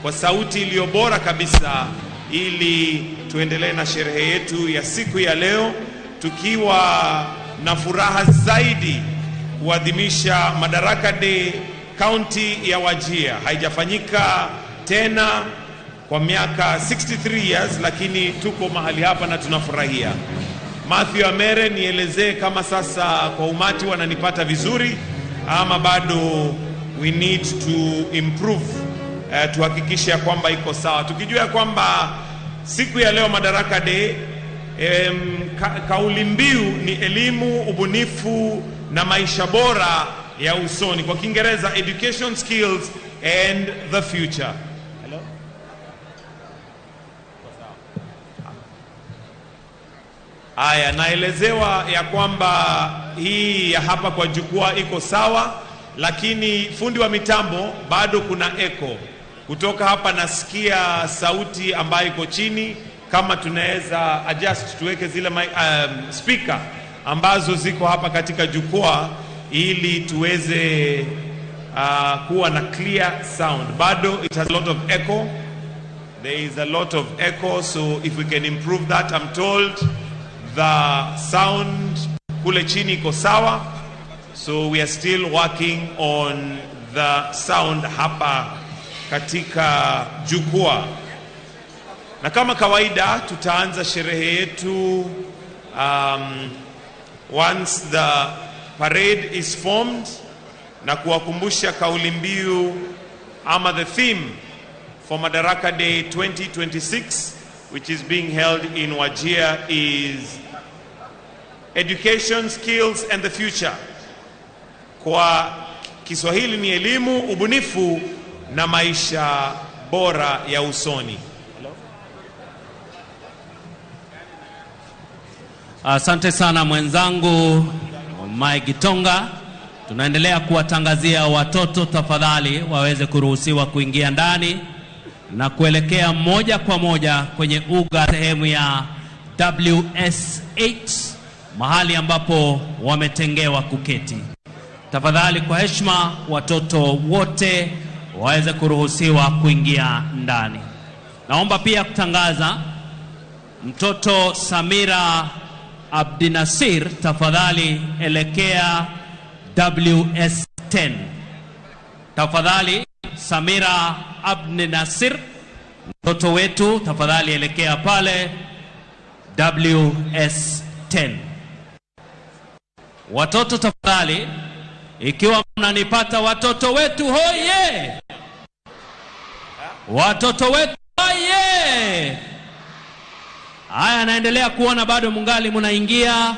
kwa sauti iliyo bora kabisa, ili tuendelee na sherehe yetu ya siku ya leo tukiwa na furaha zaidi kuadhimisha Madaraka Day kaunti ya Wajir. Haijafanyika tena kwa miaka 63 years, lakini tuko mahali hapa na tunafurahia. Matthew Amere, nielezee kama sasa kwa umati wananipata vizuri ama bado we need to improve, tuhakikishe ya kwamba iko sawa, tukijua kwamba siku ya leo Madaraka Day, kauli mbiu ni elimu, ubunifu na maisha bora ya usoni, kwa Kiingereza education, skills and the future. Hello? Aya, naelezewa ya kwamba hii ya hapa kwa jukwaa iko sawa, lakini fundi wa mitambo bado kuna echo. Kutoka hapa nasikia sauti ambayo iko chini. Kama tunaweza adjust tuweke zile speaker ambazo ziko hapa katika jukwaa ili tuweze kuwa na clear sound. Bado it has a lot of echo. There is a lot of echo, so if we can improve that. I'm told the sound kule chini iko sawa, so we are still working on the sound hapa katika jukwaa. Na kama kawaida tutaanza sherehe yetu once the parade is formed, na kuwakumbusha kauli mbiu ama the theme for Madaraka Day 2026, which is being held in Wajir, is education, skills and the future. Kwa Kiswahili ni elimu, ubunifu na maisha bora ya usoni. Asante sana mwenzangu Mike Gitonga. Tunaendelea kuwatangazia watoto, tafadhali waweze kuruhusiwa kuingia ndani na kuelekea moja kwa moja kwenye uga sehemu ya WS8, mahali ambapo wametengewa kuketi. Tafadhali kwa heshima, watoto wote waweze kuruhusiwa kuingia ndani. Naomba pia kutangaza mtoto Samira Abdinasir, tafadhali elekea WS10. Tafadhali Samira Abdinasir, mtoto wetu, tafadhali elekea pale WS10. Watoto tafadhali, ikiwa mnanipata, watoto wetu hoye! Watoto wetu hoye! Haya, naendelea kuona bado mungali munaingia,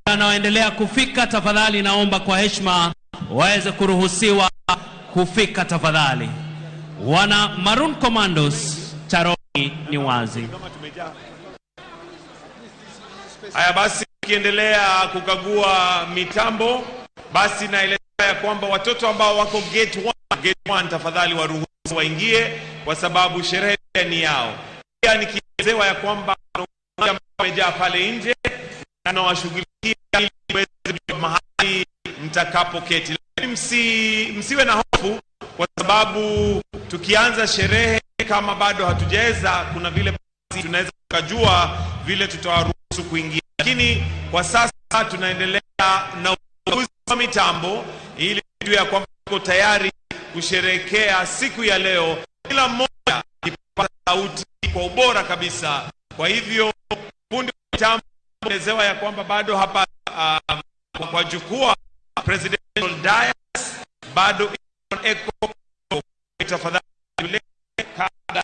wanaoendelea kufika tafadhali, naomba kwa heshima waweze kuruhusiwa kufika tafadhali. Wana Maroon Commandos, charoni ni wazi. Haya basi, ukiendelea kukagua mitambo, basi naeleza ya kwamba watoto ambao wako gate 1, gate 1 tafadhali waruhusu waingie, kwa sababu sherehe ni yao. Pia nikielezewa ya kwamba wamejaa pale nje na nawashughulikia ili waweze kujua mahali mtakapoketi. Lakini msiwe na hofu, kwa sababu tukianza sherehe kama bado hatujaweza, kuna vile basi tunaweza tukajua vile tutawaruhusu kuingia. Lakini kwa sasa tunaendelea na ukaguzi wa mitambo ili tujue ya kwamba tuko tayari kusherehekea siku ya leo, kila mmoja akipata sauti kwa ubora kabisa. Kwa hivyo fundi wa mitambo elezewa ya kwamba bado hapa kwa jukwaa presidential dais bado iko echo. Tafadhali kabla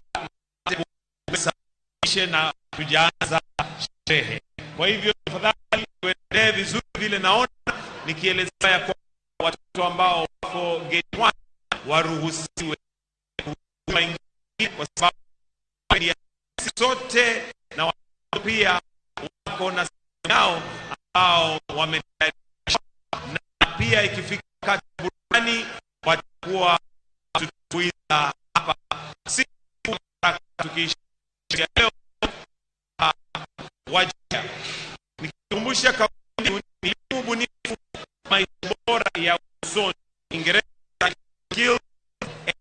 na tujaanza sherehe. Kwa hivyo tafadhali tuendelee vizuri vile naona nikielezea ya kwamba watoto ambao wako gate 1 waruhusiwe waingie, kwa sababu sote na watoto pia wako na nao ambao wametayarishwa, na pia ikifika wakati burudani watakuwa tutuiza hapa siku tukiisha leo Wajir. Nikikumbusha kauli ni ubunifu, maisha bora ya usoni, Kiingereza skills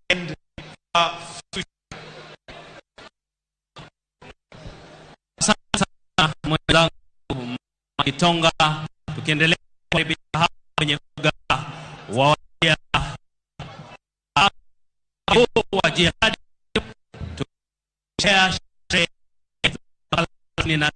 and future. mwenzangu Kitonga, tukiendelea kukaribisha hapa kwenye uga wa wa jihadi tukishare sherehe na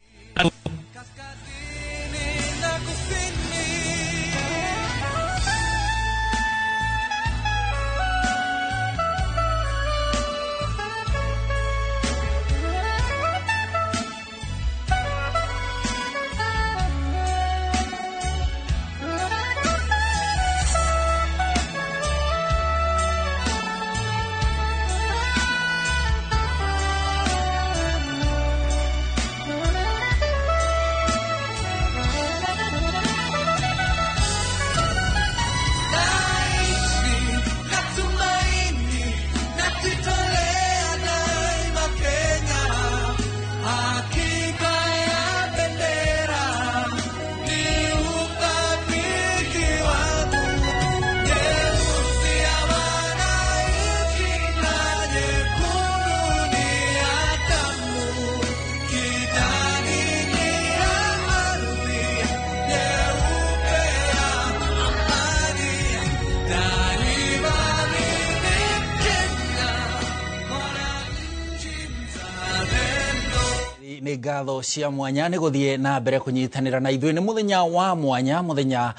Nĩ ngatho cia mwanya nĩ gũthiĩ na mbere kũnyitanĩra na ithuĩ. Nĩ mũthenya wa mwanya, mũthenya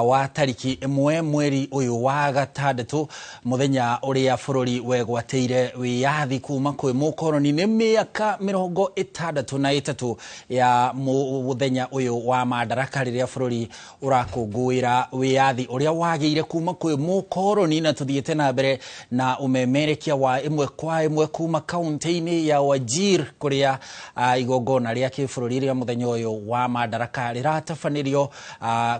wa tariki 1 mweri ũyũ wa gatandatũ, mũthenya ũrĩa bũrũri wegwatĩire wĩyathi kuma kwĩ mũkoroni. Nĩ mĩaka 63 ya mũthenya ũyũ wa Madaraka rĩrĩa bũrũri ũrakũngũĩra wĩyathi ũrĩa wagĩire kuma kwĩ mũkoroni. Na tũthiĩte na mbere na ũmemerekia wa ĩmwe kwa ĩmwe kuma kaunti-inĩ ya Wajir kũrĩa igongona rĩa kĩbũrũri rĩa mũthenya ũyũ wa Madaraka rĩratabanĩrio,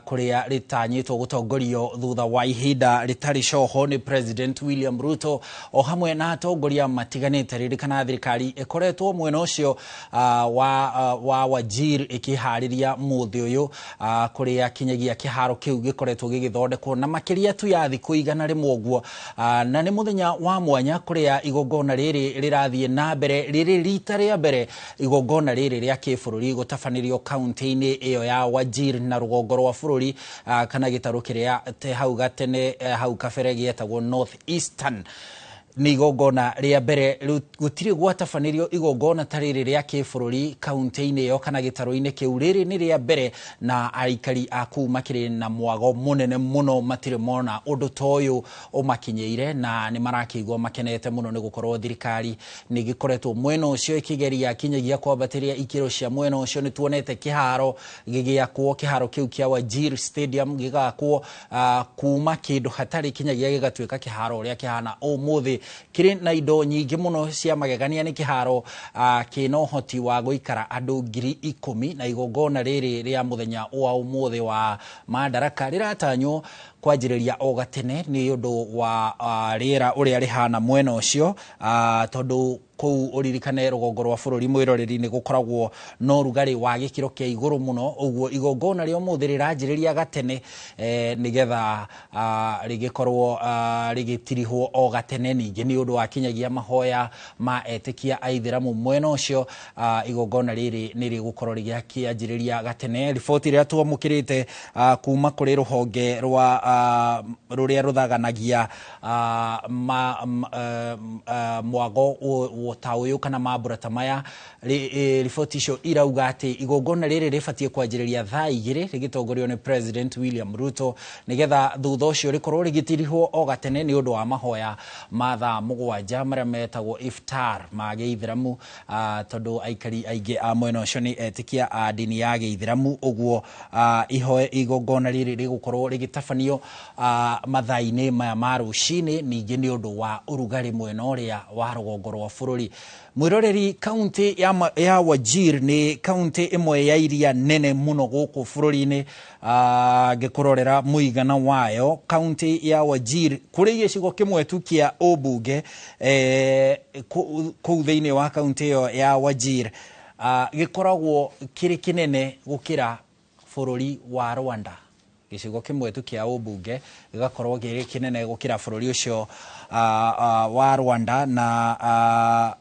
kũrĩa rĩtanyĩtwo gũtongorio thutha wa ihinda rĩtarĩ coho nĩ President William Ruto o hamwe na atongoria matiganĩte. Ririkana thirikari ĩkoretwo mwena ũcio wa Wajir ĩkĩharĩria mũthĩ ũyũ, kũrĩa kinyagia kĩharo kĩu gĩkoretwo gĩgĩthondekwo na makĩria tu ya thikũ 100 ũguo. Na nĩ mũthenya wa mwanya kũrĩa igongona rĩrĩ rĩrathiĩ na mbere rĩrĩ rita rĩa mbere igongona rĩrĩ rĩa kĩbũrũri gũtabanĩrio kaunti-inĩ ĩyo ya Wajir na rũgongo rwa bũrũri, kana gĩtarũ kĩrĩa te hau gatene, hau kabere gĩetagwo North Eastern. Nĩ igongona rĩa mbere, gũtirĩ gwatabanĩrio igongona ta rĩrĩ rĩa kĩbũrũri kaunti-inĩ ĩyo kana gĩtarũ-inĩ kĩu. Rĩrĩ nĩ rĩa mbere na aikari a kũu makĩrĩ na mwago mũnene mũno, matirĩ mona ũndũ ta ũyũ ũmakinyĩire, na nĩ marakĩigua makenete mũno nĩ gũkorwo thirikari nĩ ĩgĩkoretwo mwena ũcio ĩkĩgeria kinyagia kwambatĩria ikĩro cia mwena ũcio. Nĩ tuonete kĩharo gĩgĩakwo, kĩharo kĩu kĩa Wajir Stadium gĩgakwo kuma kĩndũ hatarĩ kinyagia gĩgatuĩka kĩharo ũrĩa kĩhana ũmũthĩ, kĩrĩ na indo nyingĩ mũno cia magegania. Nĩ kĩharo kĩna ũhoti wa gũikara andũ 10,000, na igongona rĩrĩ rĩa mũthenya wa ũmũthĩ wa Madaraka rĩratanywo kwanjĩrĩria o gatene nĩ ũndũ wa rĩera ũrĩa rĩhana mwena ũcio, tondũ kũu ũririkane rũgongo rwa bũrũri mwĩroreri nĩ gũkoragwo na ũrugarĩ wa gĩkĩro kĩa igũrũ mũno. Ũguo igongona rĩa ũmũthĩ rĩranjĩrĩria gatene, nĩgetha rĩgĩkorwo rĩgĩtirihwo o gatene. Ningĩ nĩ ũndũ wa kinyagia mahoya ma etĩkia aithĩramu mwena ũcio, igongona rĩrĩ nĩ rĩgũkorwo rĩgĩkĩanjĩrĩria gatene. Riboti ĩrĩa twamũkĩrĩte kuma kũrĩ rũhonge rwa rũrĩa rũthaganagia mwago ta ũyũ kana mambura ta maya, riboti icio irauga atĩ igongona rĩrĩ rĩbatiĩ kwanjĩrĩria thaa 2 rĩgĩtongorio nĩ President William Ruto, nĩgetha thutha ũcio rĩkorwo rĩgĩtirihwo o gatene nĩ ũndũ wa mahoya ma thaa 7 marĩa metagwo iftar ma gĩithĩramu, tondũ aikari aingĩ a mwena ũcio nĩ etĩkia a ndini ya gĩithĩramu. Ũguo igongona rĩrĩ rĩgũkorwo rĩgĩtabanio mathaa-inĩ maya ma rũcinĩ, ningĩ nĩ ũndũ wa ũrugarĩ mwena ũrĩa wa rũgongo rwa bũrũri. Mwĩroreri, kaunti ya Wajir nĩ kaunti ĩmwe ya iria nene mũno gũkũ bũrũri-inĩ. Ngĩkũrorera mũigana wayo, kaunti ya Wajir kũrĩ gĩcigo kĩmwe tu kĩa ũmbunge kũu thĩinĩ wa kaunti ĩyo ya Wajir, gĩkoragwo kĩrĩ kĩnene gũkĩra bũrũri wa Rwanda. Gĩcigo kĩmwe tu kĩa ũmbunge gĩgakorwo kĩrĩ kĩnene gũkĩra bũrũri ũcio wa Rwanda. Na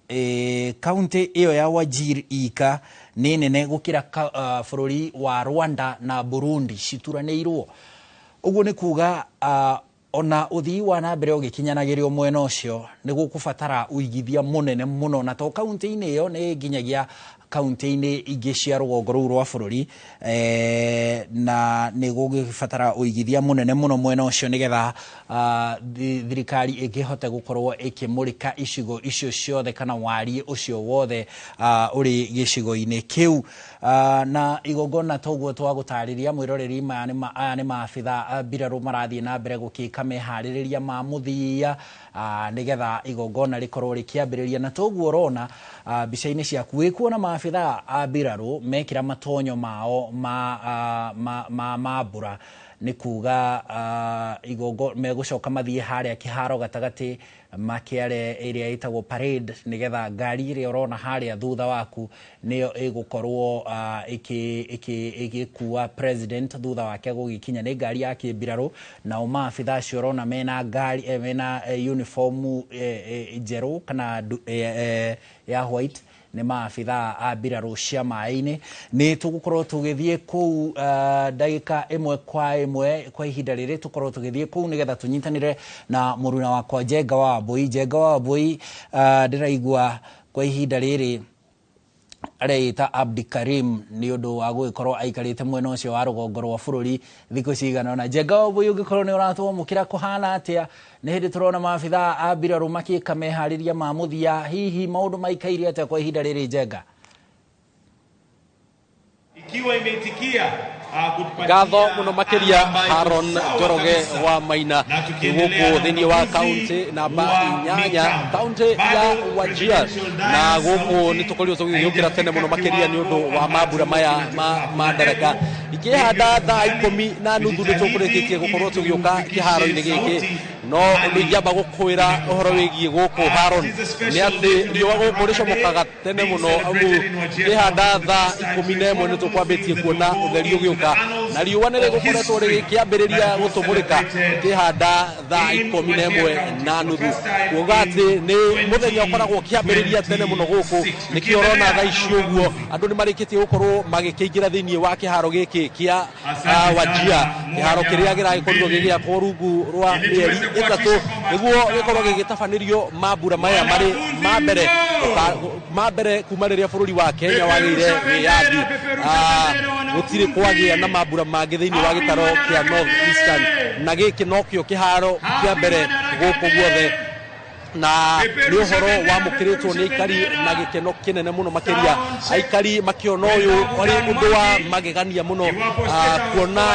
Kaunti ĩyo ya Wajir ika nĩ nene gũkĩra bũrũri wa Rwanda na Burundi cituranĩirwo. Ũguo nĩ kuga ona ũthii wa na mbere ũgĩkinyanagĩrio mwena ũcio nĩ gũkũbatara ũigithia mũnene mũno, na to kaunti-inĩ ĩyo, nĩ nginyagia kaunti-inĩ ingĩ cia rũgongo rũu rwa bũrũri, na nĩ gũgĩbatara ũigithia mũnene mũno mwena ũcio nĩgetha thirikari ĩkĩhote gũkorwo ĩkĩmũrĩka icigo icio ciothe kana wariĩ ũcio wothe ũrĩ gĩcigo-inĩ kĩu. Na igongona toguo twagũtarĩria mwĩroreri, aya nĩ maabitha a mbirarũ marathiĩ na mbere gũkĩka meharĩrĩria ma mũthia nĩgetha igongona rĩkorwo rĩkĩambĩrĩria. Na toguo ũrona mbica-inĩ ciaku, wĩkuona maabitha a mbirarũ mekĩra matonyo mao ma mambũra, nĩ kuga igongo megũcoka mathiĩ harĩa kĩharo gatagatĩ makĩare ĩrĩa ĩtagwo parade, nĩgetha ngari ĩrĩa ũrona harĩa thutha waku nĩyo ĩgũkorwo ĩgĩkua president thutha wake gũgĩkinya. Nĩ ngari ya kĩmbirarũ, nao maabitha acio ũrona mena ngari, mena uniform njerũ kana ya white, nĩ maabitha a mbirarũ cia maĩ-inĩ. Nĩ tũgũkorwo tũgĩthiĩ kũu ndagĩka ĩmwe kwa ĩmwe. Kwa ihinda rĩrĩ tũkorwo tũgĩthiĩ kũu nĩgetha tũnyitanĩre na mũruna wakwa Njenga wa Wambui. Njenga wa Wambui, ndĩraigua kwa ihinda rĩrĩ areĩta Abdikarim nĩ ũndũ wa gũgĩkorwo aikarĩte mwena ũcio wa rũgongo rwa bũrũri thikũ cigana ũna. Njenga wa Wambui, ũngĩkorwo nĩ ũratwamũkĩra, kũhana atĩa? Nĩ hĩndĩ tũrona maabitha a mbirarũ makĩka meharĩria ma mũthia. Hihi maũndũ maikaire atĩa kwa ihinda rĩrĩ, Njenga? Ikiwa imeitikia kutupatia Ngatho muno makiria, ambayo iko Haron sawa Njoroge kabisa. wa Maina. Na tukiendelea Gũkũ na thĩinĩ wa ukaguzi kaunti namba wa 8, mitambo. kaunti ya Bado Wajir, presidential na dais gũkũ sauti nĩ tũkorirwo tũgĩũkĩra tene mũno makĩria nĩ ũndũ wa haijafikia mambura maya kiwango ma ambacho Madaraka. Ikĩhanda thaa 10:30 nĩ tũkũrĩkĩtie gũkorwo tũgĩũka kĩharo-inĩ gĩkĩ, no ũndũ ingĩamba gũkwĩra ũhoro wĩgiĩ gũkũ, Haron, nĩ atĩ riũa gũkũ rĩcomokaga tene mũno, amu kĩhanda thaa 11 nĩ tũkwambĩtie kuona ũtheri ũgĩũka, na riũa nĩ rĩgũkoretwo rĩgĩkĩambĩrĩria gũtũmũrĩka kĩhanda thaa 11:30, kuuga atĩ nĩ mũthenya ũkoragwo ũkĩambĩrĩria tene mũno gũkũ. Nĩkĩo ũrona thaa ici ũguo andũ nĩ marĩkĩtie gũkorwo magĩkĩingĩra thĩinĩ wa kĩharo gĩkĩ kĩa Wajir, kĩharo kĩrĩa kĩragĩkorirwo gĩgĩakwo rungu rwa mĩeri 3 nĩguo gĩkorwo gĩgĩtabanĩrio mambura maya marĩ ma mbere ma mbere kuma rĩrĩa bũrũri wa Kenya wagĩire wĩyathi. Gũtirĩ kwagĩa na mambura mangĩ thĩinĩ wa gĩtaro kĩa North Eastern, na gĩkĩ nokĩo kĩharo kĩa mbere gũkũ guothe, na nĩ ũhoro wamũkĩrĩtwo nĩ aikari na gĩkeno kĩnene mũno makĩria, aikari makĩona ũyũ ũrĩ ũndũ wa magegania mũno, kuona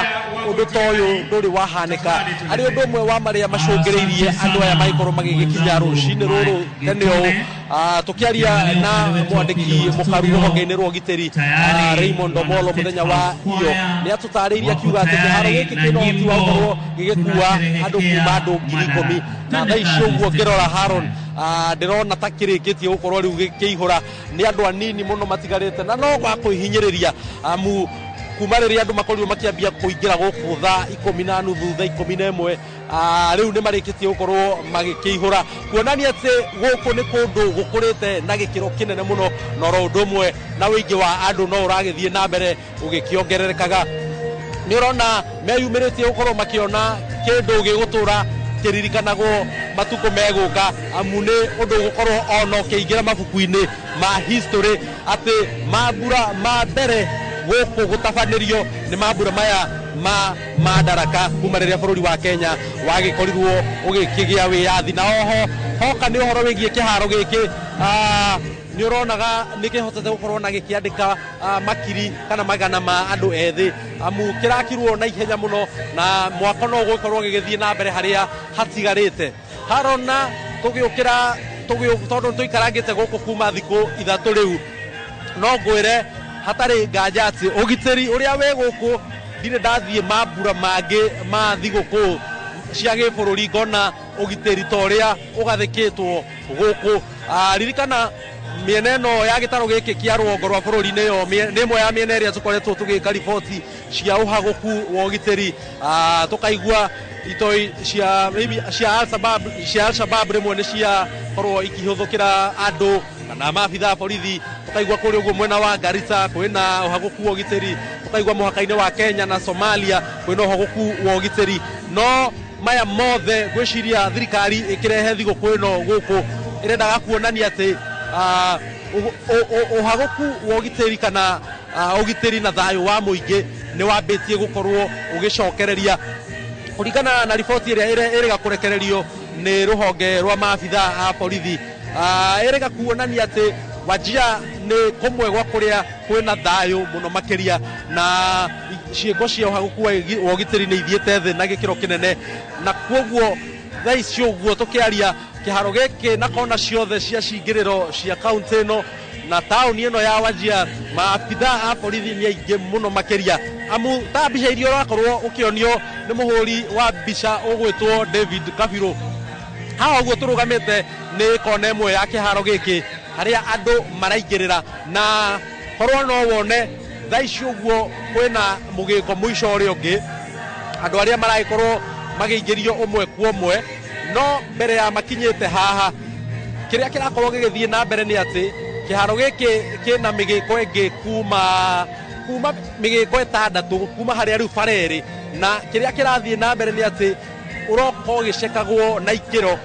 ũndũ ta ũyũ ndũrĩ wahanĩka, arĩ ũndũ ũmwe wa marĩa macũngĩrĩirie andũ aya magĩkorwo magĩgĩkinya rũcinĩ rũrũ tene ũũ. Tũkĩaria na mwandĩki mũkaru rũhonge-inĩ rwa ũgitĩri, Raymond Omolo, mũthenya wa iyo nĩ atũtarĩirie akiuga atĩ kĩharo gĩkĩ kĩna ũhoti wa gũkorwo gĩgĩkua andũ kuma andũ 10,000, na thaa ici ũguo ngĩrora, Haron, ndĩrona ta kĩrĩkĩtie gũkorwo rĩu gĩkĩihũra, nĩ andũ anini mũno matigarĩte, na no gwa kwĩhinyĩrĩria, amu kuma rĩrĩa andũ makorirwo makĩambia kũingĩra gũkũ thaa 10:30, thaa 11, rĩu nĩ marĩkĩtie gũkorwo magĩkĩihũra, kuonania atĩ gũkũ nĩ kũndũ gũkũrĩte na gĩkĩro kĩnene mũno, na oro ũndũ ũmwe na ũingĩ wa andũ no ũragĩthiĩ na mbere ũgĩkĩongererekaga. Nĩ ũrona meyumĩrĩtie gũkorwo makĩona kĩndũ gĩgũtũra kĩririkanagwo matukũ megũka, amu nĩ ũndũ ũgũkorwo ona ũkĩingĩra mabuku-inĩ ma history atĩ mambura ma mbere gũkũ gũtabanĩrio nĩ mambura maya ma Madaraka kuma rĩrĩa bũrũri wa Kenya wagĩkorirwo ũgĩkĩgĩa wĩyathi. Na oho hoka nĩ ũhoro wĩgiĩ kĩharo gĩkĩ, nĩ ũronaga nĩ kĩhotete gũkorwo na gĩkĩandĩka makiri kana magana ma andũ ethĩ, amu kĩrakirwo na ihenya mũno, na mwako no ũgũkorwo gĩgĩthiĩ na mbere harĩa hatigarĩte. Harona tũgĩũkĩra, tondũ tũikarangĩte gũkũ kuma thikũ 3 rĩu, no ngwĩre hatarĩ nganja atĩ ũgitĩri ũrĩa wĩ gũkũ, ndirĩ ndathiĩ mambura mangĩ ma thigũkũ cia gĩbũrũri ngona ũgitĩri ta ũrĩa ũgathĩkĩtwo gũkũ. Ririkana mĩena ĩno ya gĩtarũ gĩkĩ kĩa rũgongo rwa bũrũri nĩyo nĩ ĩmwe ya mĩena ĩrĩa tũkoretwo tũgĩka riboti cia ũhagũku wa ũgitĩri, tũkaigua itoi cia maybe cia Al-Shabaab rĩmwe nĩ ciakorwo ikĩhũthũkĩra andũ. Kana maabitha a borithi tukaigua kũrĩa ũguo mwena wa Garissa kwĩna ũhagũku wa ũgitĩri, tukaigua mũhaka-inĩ wa Kenya na Somalia kwĩna ũhagũku wa ũgitĩri. No maya mothe ngwĩciria thirikari ĩkĩrehe thigũkũ ĩno gũkũ ĩrendaga kuonania atĩ ũhagũku wa ũgitĩri kana ũgitĩri na thayũ wa mũingĩ nĩ wambĩtie gũkorwo ũgĩcokereria kũringana na riboti ĩrĩa ĩrĩga kũrekererio nĩ rũhonge rwa maabitha a borithi. Ĩrĩga kuonania atĩ Wajir nĩ kũmwe gwa kũrĩa kwĩna thayũ mũno makĩria na ciĩko cia ũhagũku wa ũgitĩri nĩ ithiĩte thĩ na gĩkĩro kĩnene, na koguo thaa ici ũguo tũkĩaria kĩharo gĩkĩ na kona ciothe cia cingĩrĩro cia kaunti ĩno na taũni ĩno ya Wajir maabitha a borithi nĩ aingĩ mũno makĩria. Amu ta mbica iria ũrakorwo ũkĩonio nĩ mũhũri wa mbica ũgwĩtwo David Kabirũ, haha ũguo tũrũgamĩte nĩ kona ĩmwe ya kĩharo gĩkĩ harĩa andũ maraingĩrĩra, na korwo no wone thaa ici ũguo kwĩna mũgĩko mũico ũrĩa ũngĩ, andũ arĩa maragĩkorwo magĩingĩrio ũmwe kwa ũmwe. No mbere ya makinyĩte haha kĩrĩa kĩrakorwo gĩgĩthiĩ na mbere nĩ atĩ kĩharo gĩkĩ kĩna mĩgĩko ĩngĩ kuma mĩgĩko ĩtandatũ kuma harĩa rĩu bara ĩrĩ, na kĩrĩa kĩrathiĩ na mbere nĩ atĩ ũroka ũgĩcekagwo na ikĩro.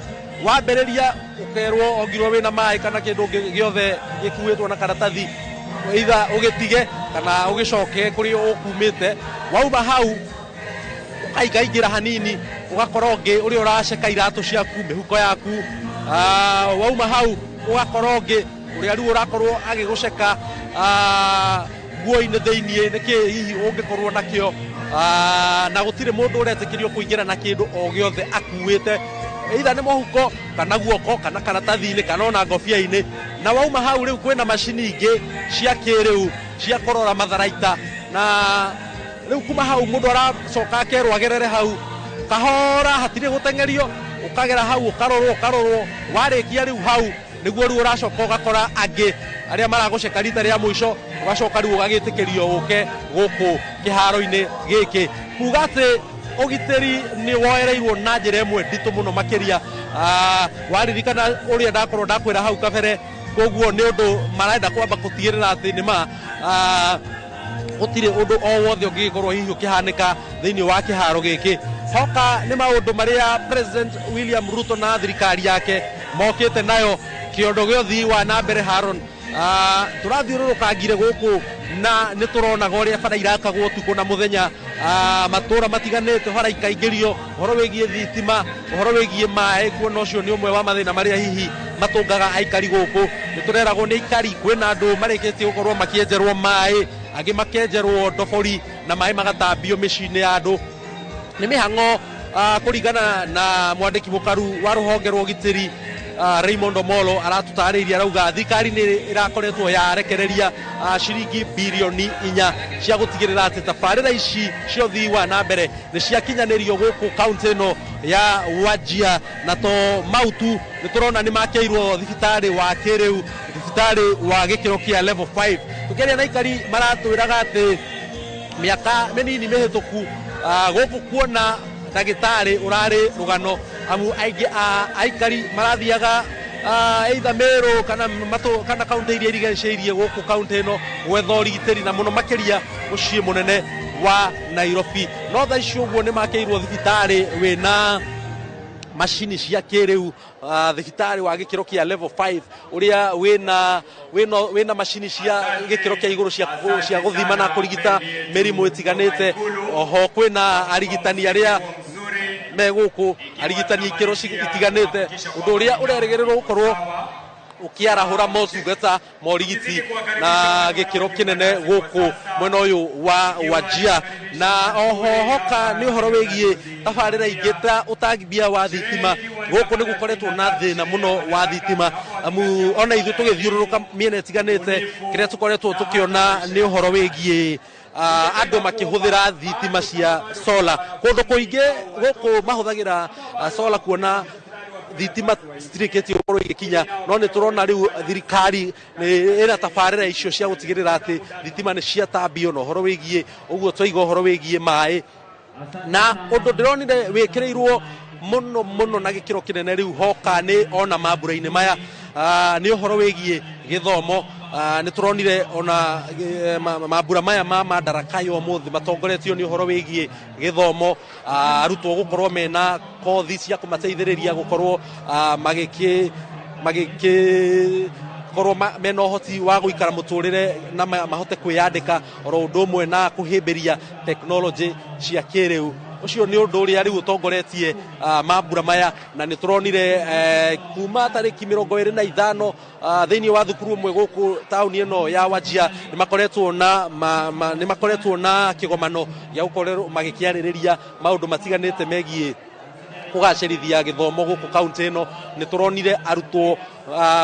Wambĩrĩria ũkerwo ongirwo wĩna maĩ kana kĩndũ gĩothe gĩkuĩtwo na karatathi, either ũgĩtige kana ũgĩcoke kũrĩa ũkumĩte. Wauma hau ũkaingaingĩra hanini ũgakora ũngĩ ũrĩa ũraceka iratũ ciaku, mĩhuko yaku. Wauma hau ũgakora ũngĩ ũrĩa rĩu ũrakorwo agĩgũceka nguo-inĩ thĩiniĩ nĩkĩ hihi ũngĩkorwo nakĩo. Na gũtirĩ mũndũ ũretĩkĩrio kũingĩra na kĩndũ o gĩothe akuĩte, either nĩ mũhuko kana guoko kana karatathi-inĩ kana ona ngobia-inĩ. Na wauma hau rĩu kwĩna macini ingĩ cia kĩrĩu cia kũrora matharaita, na rĩu kuma hau mũndũ aracoka akerwo agerere hau kahora, hatirĩ gũteng'erio, ũkagera hau ũkarorwo ũkarorwo. Warĩkia rĩu hau nĩguo rĩu ũracoka ũgakora angĩ arĩa maragũceka rita rĩa mũico, ũgacoka rĩu ũgagĩtĩkĩrio ũke gũkũ kĩharo-inĩ gĩkĩ. Kuga atĩ ũgitĩri nĩ woereirwo na njĩra ĩmwe nditũ mũno makĩria. Waririkana ũrĩa ndakorwo ndakwĩra hau kabere, koguo nĩ ũndũ marenda kwamba gũtigĩrĩra atĩ nĩ ma gũtirĩ ũndũ o wothe ũngĩgĩkorwo hihi ũkĩhanĩka thĩinĩ wa kĩharo gĩkĩ. Hoka nĩ maũndũ marĩa President William Ruto na thirikari yake mokĩte nayo kĩondo gĩa ũthii wa na mbere. Haron, tũrathiũrũrũkangire gũkũ na nĩ tũronaga ũrĩa bara irakagwo ũtukũ na mũthenya, matũra matiganĩte bara ikaingĩrio, ũhoro wĩgiĩ thitima, ũhoro wĩgiĩ maĩ, kuona ũcio nĩ ũmwe wa mathĩna marĩa hihi matũngaga aikari gũkũ. Nĩ tũreragwo nĩ aikari kwĩna andũ marĩkĩtie gũkorwo makĩenjerwo maĩ, angĩ makenjerwo ndobori na maĩ magatambio mĩciĩ-inĩ ya andũ. Nĩ mĩhang'o kũringana na mwandĩki mũkaru wa rũhonge rwa ũgitĩri Raymond Omolo aratũtarĩirie, arauga thirikari nĩ ĩrakoretwo yarekereria ciringi birioni 4 cia gũtigĩrĩra atĩ tabarĩra ici cia ũthii wa na mbere nĩ ciakinyanĩrio gũkũ kaunti ĩno ya Wajir. Na to mau tu, nĩ tũrona nĩ makĩirwo thibitarĩ wa kĩrĩu, thibitarĩ wa gĩkĩro kĩa level 5. Tũkĩaria na aikari maratwĩraga atĩ mĩaka mĩnini mĩhĩtũku gũkũ kuona ndagĩtarĩ ũrarĩ rũgano, amu aingĩ a aikari marathiaga either Meru kana kana kaunti iria irigicĩirie gũkũ kaunti ĩno gwetha ũrigitĩri, na mũno makĩria mũciĩ mũnene wa Nairobi. No thaa ici ũguo nĩ makĩirwo thibitarĩ wĩna macini cia kĩrĩu, thibitarĩ wa gĩkĩro kĩa level 5 ũrĩa wĩna macini cia gĩkĩro kĩa igũrũ cia gũthima na kũrigita mĩrimũ ĩtiganĩte. Oho kwĩna arigitani arĩa me gũkũ, arigitani ikĩro itiganĩte, ũndũ ũrĩa ũrerĩgĩrĩrwo gũkorwo ũkĩarahũra motungata ma ũrigiti na gĩkĩro kĩnene gũkũ mwena ũyũ wa Wajir. Na oho hoka nĩ ũhoro wĩgiĩ tabarĩra ingĩ ta ũtambia wa thitima, gũkũ nĩ gũkoretwo na thĩna mũno wa thitima, amu ona ithuĩ tũgĩthiũrũrũka mĩena ĩtiganĩte kĩrĩa tũkoretwo tũkĩona nĩ ũhoro wĩgiĩ andũ makĩhũthĩra thitima cia solar. Kũndũ kũingĩ gũkũ mahũthagĩra solar kuona thitima citirĩkĩtie gũkorwo igĩkinya, no nĩ tũrona rĩu thirikari nĩ ĩna tabarĩra icio cia gũtigĩrĩra atĩ thitima nĩ ciatambio. Na ũhoro wĩgiĩ ũguo twaiga ũhoro wĩgiĩ maĩ, na ũndũ ndĩronire wĩkĩrĩirwo mũno mũno na gĩkĩro kĩnene rĩu hoka nĩ ona mambura-inĩ maya Nĩ ũhoro wĩgiĩ gĩthomo. Nĩ tũronire ona mambura maya ma Madaraka ya ũmũthĩ matongoretio nĩ ũhoro wĩgiĩ gĩthomo, arutwo gũkorwo mena kothi cia kũmateithĩrĩria gũkorwo magĩkĩ magĩkĩ korwo mena ũhoti wa gũikara mũtũrĩre na mahote kwĩyandĩka, oro ũndũ ũmwe na kũhĩmbĩria tekinoronjĩ cia kĩrĩu. Ũcio nĩ ũndũ ũrĩa rĩu ũtongoretie mambura maya, na nĩ tũronire kuma tarĩki 25 thĩinĩ wa thukuru ũmwe gũkũ taũni ĩno ya Wajir nĩ makoretwo na kĩgomano gĩa gũkorwo magĩkĩarĩrĩria maũndũ matiganĩte megiĩ kũgacĩrithia gĩthomo gũkũ kaunti ĩno. Nĩ tũronire arutwo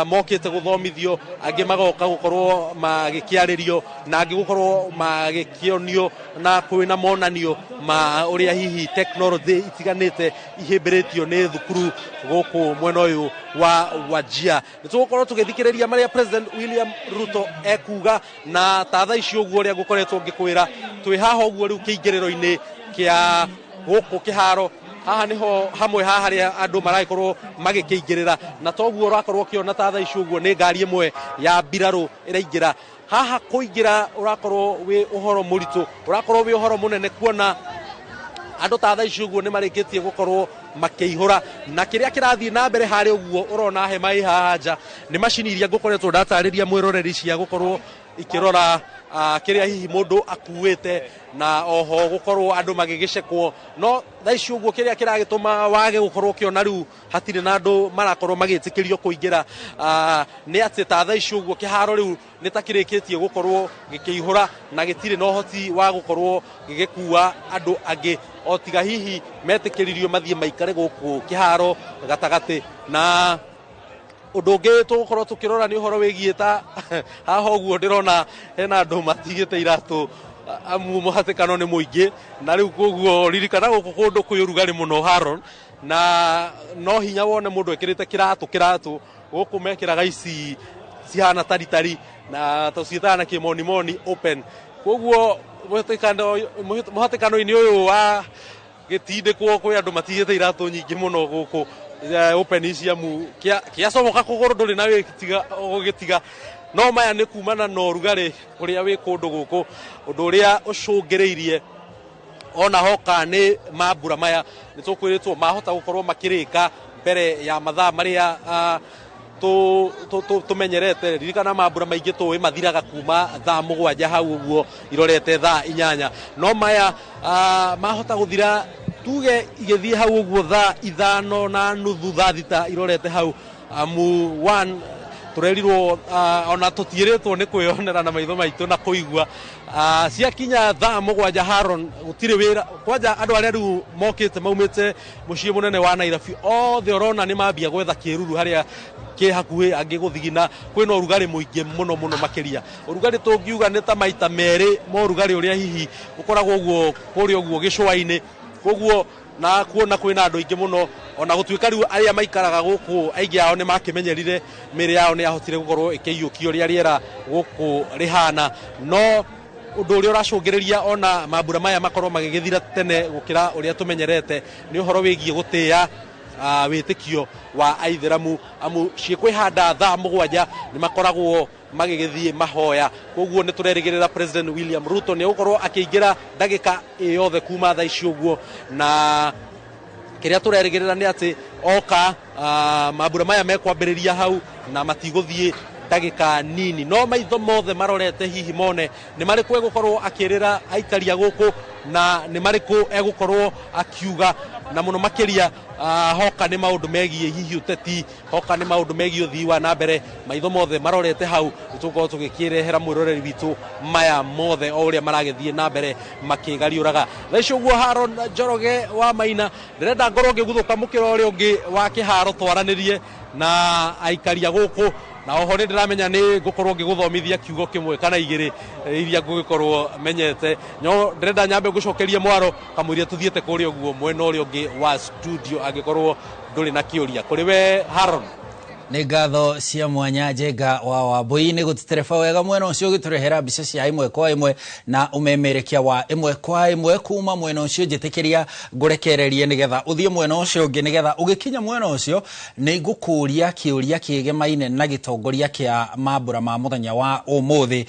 mokĩte gũthomithio, angĩ magoka gũkorwo magĩkĩarĩrio, na angĩ gũkorwo magĩkĩonio na kwĩna monanio ma ũrĩa hihi tekinoronjĩ itiganĩte ihĩmbĩrĩtio nĩ thukuru gũkũ mwena ũyũ wa Wajir. Nĩ tũgũkorwo tũgĩthikĩrĩria marĩa President William Ruto ekuga, na ta thaa ici ũguo ũrĩa ngũkoretwo ngĩkwĩra, twĩ haha ũguo rĩu kĩingĩrĩro-inĩ kĩa gũkũ kĩharo. Haha niho hamwe ha harĩa andũ maragĩkorwo magĩkĩingĩrĩra, na toguo ũrakorwo ũkĩona ta thaa ici ũguo nĩ ngari ĩmwe ya mbirarũ ĩraingĩra haha. Kũingĩra ũrakorwo wĩ ũhoro mũritũ, ũrakorwo wĩ ũhoro mũnene, kuona andũ ta thaa ici ũguo nĩ marĩkĩtie gũkorwo makĩihũra. Na kĩrĩa kĩrathiĩ na mbere harĩa ũguo ũrona hema ĩ haha nja nĩ macini iria ngũkoretwo ndatarĩria mwĩroreri cia gũkorwo ikĩrora kĩrĩa hihi mũndũ akuĩte, na oho gũkorwo andũ magĩgĩcekwo. No thaa ici ũguo kĩrĩa kĩragĩtũma wage gũkorwo ũkĩona rĩu hatirĩ na andũ marakorwo magĩtĩkĩrio kũingĩra nĩ atĩ ta thaa ici ũguo kĩharo rĩu nĩ ta kĩrĩkĩtie gũkorwo gĩkĩihũra na gĩtirĩ na ũhoti wa gũkorwo gĩgĩkua andũ angĩ, o tiga hihi metĩkĩririo mathiĩ maikare gũkũ kĩharo gatagatĩ. Na ũndũ ũngĩ tũgũkorwo tũkĩrora nĩ ũhoro wĩgiĩ ta haha ũguo ndĩrona hena andũ matigĩte iratũ, amu mũhatĩkano nĩ mũingĩ. Na rĩu koguo ririkana gũkũ kũndũ kwĩ ũrugarĩ mũno, Haron, na no hinya wone mũndũ ekĩrĩte kĩratũ. Kĩratũ gũkũ mekĩraga ici cihana taritari na tũciĩtaga na kĩmonimoni open. Koguo mũhatĩkano-inĩ ũyũ wa gĩtindĩkwo kwĩ andũ matigĩte iratũ nyingĩ mũno gũkũ, open ici, amu kĩacomoka kũgũrũ ndũrĩ na wĩtiga ũgĩtiga. No maya nĩ kumana na ũrugarĩ ũrĩa wĩ kũndũ gũkũ, ũndũ ũrĩa ũcũngĩrĩirie ona hoka nĩ mambura maya nĩ tũkwĩrĩtwo mahota gũkorwo makĩrĩka mbere ya mathaa marĩa tũmenyerete. Ririkana mambura maingĩ tũĩ mathiraga kuma thaa 7 hau ũguo irorete thaa 8, no maya mahota gũthira tuge igĩthiĩ hau ũguo thaa 5:30, thaa 6 irorete hau, amu one tũrerirwo ona tũtiĩrĩtwo nĩ kwĩyonera na maitho maitũ na kũigua ciakinya thaa 7, Haron, gũtirĩ wĩra. Kwanja andũ arĩa rĩu mokĩte maumĩte mũciĩ mũnene wa Nairobi othe ũrona nĩ mambia gwetha kĩruru harĩa kĩ hakuhĩ, angĩ gũthigina. Kwĩna ũrugarĩ mũingĩ mũno mũno makĩria, ũrugarĩ tũngiuga nĩ ta maita merĩ ma ũrugarĩ ũrĩa hihi ũkoragwo ũguo kũrĩa ũguo gĩcũa-inĩ. Koguo na kuona kwĩna andũ aingĩ mũno, ona gũtuĩka rĩu arĩa maikaraga gũkũ aingĩ ao nĩ makĩmenyerire, mĩrĩ yao nĩ yahotire gũkorwo ĩkĩiyũkia ũrĩa rĩera gũkũ rĩhana. No ũndũ ũrĩa ũracũngĩrĩria ona mambura maya makorwo magĩgĩthira tene gũkĩra ũrĩa tũmenyerete nĩ ũhoro wĩgiĩ gũtĩĩa wĩtĩkio wa aithĩramu, amu ciĩkwĩhanda thaa 7 nĩ makoragwo magĩgĩthiĩ mahoya. Koguo nĩ tũrerĩgĩrĩra President William Ruto nĩ egũkorwo akĩingĩra ndagĩka ĩ yothe kuma thaa ici ũguo, na kĩrĩa tũrerĩgĩrĩra nĩ atĩ oka mambura maya mekwambĩrĩria hau na matigũthiĩ ndagĩka nini. No maitho mothe marorete hihi mone nĩ marĩkũ egũkorwo akĩrĩra aikaria gũkũ na nĩ marĩkũ egũkorwo akiuga, na mũno makĩria hoka nĩ maũndũ megiĩ hihi ũteti, hoka nĩ maũndũ megiĩ ũthii wa na mbere. Maitho mothe marorete hau. Nĩ tũgũkorwo tũgĩkĩrehera mwĩroreri witũ maya mothe o ũrĩa maragĩthiĩ na mbere makĩgariũraga. Thaa ici ũguo, Haron Njoroge wa Maina, ndĩrenda ngorwo ngĩguthũka mũkĩra ũrĩa ũngĩ wa kĩharo twaranĩrie na aikaria gũkũ, na oho nĩ ndĩramenya nĩ ngũkorwo ngĩgũthomithia kiugo kĩmwe kana igĩrĩ iria ngũgĩkorwo menyete. No ndĩrenda nyambe ngũcokerie mwaro kamũiria tũthiĩte kũrĩa ũguo mwena ũrĩa ũngĩ wa studio, angĩkorwo ndũrĩ na kĩũria kũrĩ we, Haron. Nĩ ngatho cia mwanya, Njenga wa Wambui, nĩ gũtũtereba wega mwena ũcio, ũgĩtũrehera mbica cia ĩmwe kwa ĩmwe na ũmemerekia wa ĩmwe kwa ĩmwe kuma mwena ũcio. Njĩtĩkĩria ngũrekererie nĩgetha ũthiĩ mwena ũcio ũngĩ, nĩgetha ũgĩkinya mwena ũcio nĩ ngũkũria kĩũria kĩgemaine na gĩtongoria kĩa mambũra ma mũthenya wa ũmũthĩ,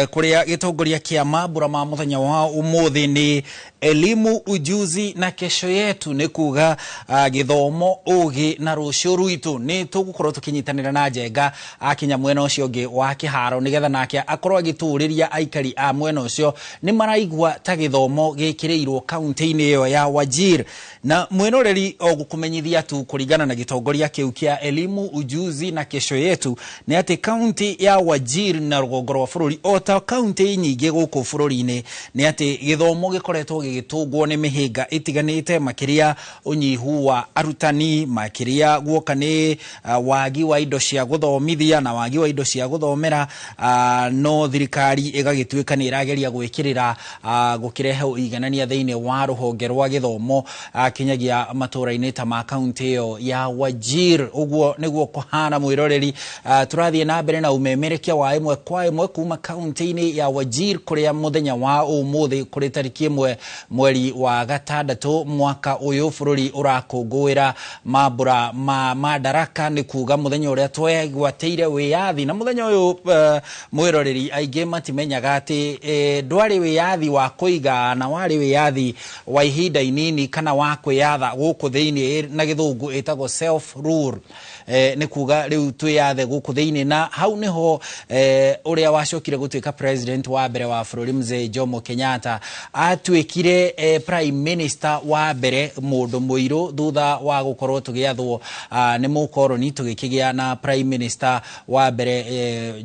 kũrĩa gĩtongoria kĩa mambũra ma mũthenya wa ũmũthĩ nĩ "Elimu, ujuzi na kesho yetu", nĩ kuga gĩthomo, ũgĩ na rũciũ rwitũ. Nĩ tũgũkorwo tũkĩnyitanĩra na Njenga akinya mwena ũcio ũngĩ wa kĩharo, nĩgetha nake akorwo agĩtũrĩria aikari a mwena ũcio nĩ maraigua ta gĩthomo gĩkĩrĩirwo kaunti-inĩ ĩyo ya Wajir. Na mwĩroreri, o gũkũmenyithia tu, kũringana na gĩtongoria kĩu kĩa "Elimu, ujuzi na kesho yetu", nĩ atĩ kaunti ya Wajir na rũgongo rwa bũrũri, o ta kaunti nyingĩ gũkũ bũrũri-inĩ, nĩ atĩ gĩthomo gĩkoretwo gĩgĩtũngwo nĩ mĩhĩnga ĩtiganĩte, makĩria ũnyihu wa arutani, makĩria guoka nĩ wagi wa indo cia gũthomithia na wagi wa indo cia gũthomera, no thirikari ĩgagĩtuĩka nĩ ĩrageria gwĩkĩrĩra gũkĩrehe ũiganania thĩinĩ wa rũhonge rwa gĩthomo kinyagia matũra-inĩ ta ma kaunti ĩyo ya Wajir. Ũguo nĩguo kũhana, mwĩroreri. Tũrathiĩ na mbere na ũmemerekia wa ĩmwe kwa ĩmwe kuma kaunti-inĩ ya Wajir, kũrĩa mũthenya wa ũmũthĩ, kũrĩ tarĩki 1 mweri wa gatandatũ mwaka ũyũ, bũrũri ũrakũngũĩra mambũra ma Madaraka, nĩ kuga mũthenya ũrĩa twegwatĩire wĩyathi. Na mũthenya ũyũ, mwĩroreri, aingĩ matimenyaga atĩ ndwarĩ wĩyathi wa kũiga na warĩ wĩyathi wa ihinda inini kana wa kwĩyatha gũkũ thĩinĩ, na gĩthũngũ ĩtagwo self rule, nĩ kuga rĩu twĩyathe gũkũ thĩinĩ. Na hau nĩho ũrĩa wacokire gũtuĩka president wa mbere wa bũrũri, Mzee Jomo Kenyatta, atuĩkire prime minister wa mbere mũndũ mũirũ thutha wa gũkorwo tũgĩathwo nĩ mũkoroni, tũgĩkĩgĩa na prime minister wa mbere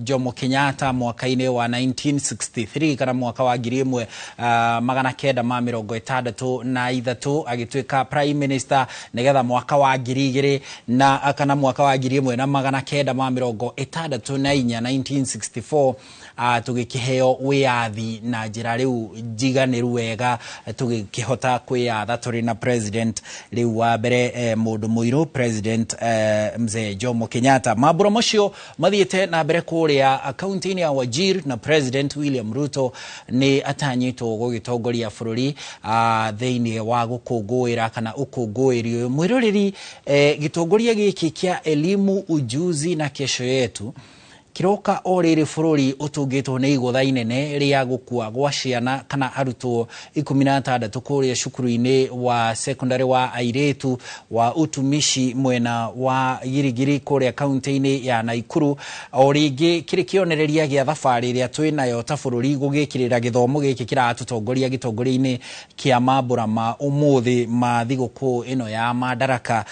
Jomo Kenyatta mwaka-inĩ wa 1963, kana mwaka wa 1963, agĩtuĩka prime minister, nĩgetha mwaka wa 2000 na kana mwaka wa 1964, 1964, tũgĩkĩheo wĩyathi na njĩra rĩu njiganĩru wega, tũgĩkĩhota kwĩyatha tũrĩ na president rĩu wa mbere mũndũ mũirũ, President Mzee Jomo Kenyatta. Mambũra macio mathiĩte na mbere kũrĩa kaunti-inĩ ya Wajir, na President William Ruto nĩ atanyĩtwo gũgĩtongoria bũrũri thĩinĩ wa gũkũngũĩra kana ũkũngũĩri ũyũ. Mwĩroreri, gĩtongoria gĩkĩ kĩa "Elimu, ujuzi na kesho yetu" kiroka o rĩrĩ bũrũri ũtũngĩtwo nĩ igũtha inene rĩa gũkua gwa ciana kana arutwo 16 kũrĩa cukuru-inĩ wa secondary wa airĩtu wa Utumishi mwena wa Girigiri kũrĩa kaunti-inĩ ya Naikuru. O rĩngĩ kĩrĩ kĩonereria gĩa thabarĩ ĩrĩa twĩ nayo ta bũrũri gũgĩkĩrĩra gĩthomo gĩkĩ kĩratũtongoria gĩtongoria-inĩ kĩa mambũra ma ũmũthĩ ma thigũkũ ĩno ya Madaraka.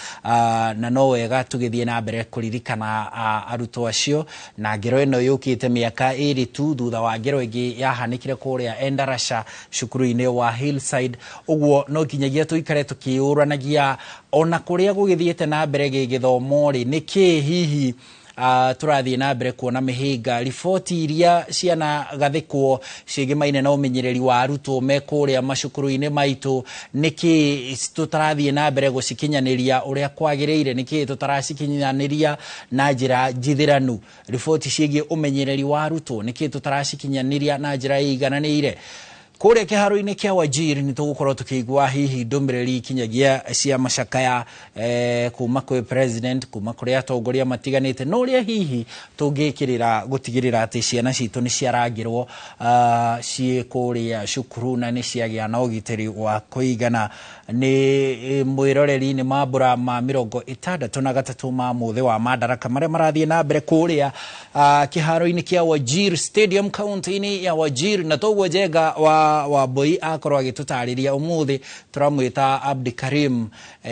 Na no wega tũgĩthiĩ na mbere kũririkana arutwo acio, na ngero ĩno yũkĩte mĩaka 2 tu thutha wa ngero ĩngĩ yahanĩkire kũrĩa Endarasha cukuru-inĩ wa Hillside. Ũguo no nginyagia tũikare tũkĩũranagia ona kũrĩa gũgĩthiĩte na mbere gĩgĩthomo rĩ, nĩkĩ hihi tũrathiĩ na mbere kuona mĩhĩnga? Riboti iria cianagathĩkwo ciĩgĩmaine na ũmenyereri wa arutwo me kũrĩa macukuru-inĩ maitũ, nĩkĩ tũtarathiĩ na mbere gũcikinyanĩria ũrĩa kwagĩrĩire? Nĩkĩ tũtaracikinyanĩria na njĩra njithĩranu? Riboti ciĩgiĩ ũmenyereri wa arutwo, nĩkĩ tũtaracikinyanĩria na njĩra ĩigananĩire? Kũrĩa kĩharo-inĩ kĩa Wajir nĩ tũgũkorwo tũkĩigua hihi ndũmĩrĩri kinyagia cia macakaya kuma kwĩ president, kuma kũrĩ atongoria matiganĩte, na ũrĩa hihi tũngĩkĩrĩra gũtigĩrĩra atĩ ciana citũ nĩ ciarangĩrwo ciĩ kũrĩa cukuru na nĩ ciagĩa na ũgitĩri wa kũigana. Nĩ mwĩroreri, nĩ mambũra ma 63 ma mũthĩ wa Madaraka marĩa marathiĩ na mbere kũrĩa kĩharo-inĩ kĩa Wajir Stadium kaunti-inĩ ya Wajir. Na toguo Njenga wa Wambui akorwo agĩtũtarĩria, ũmũthĩ tũramwĩta Abdikarim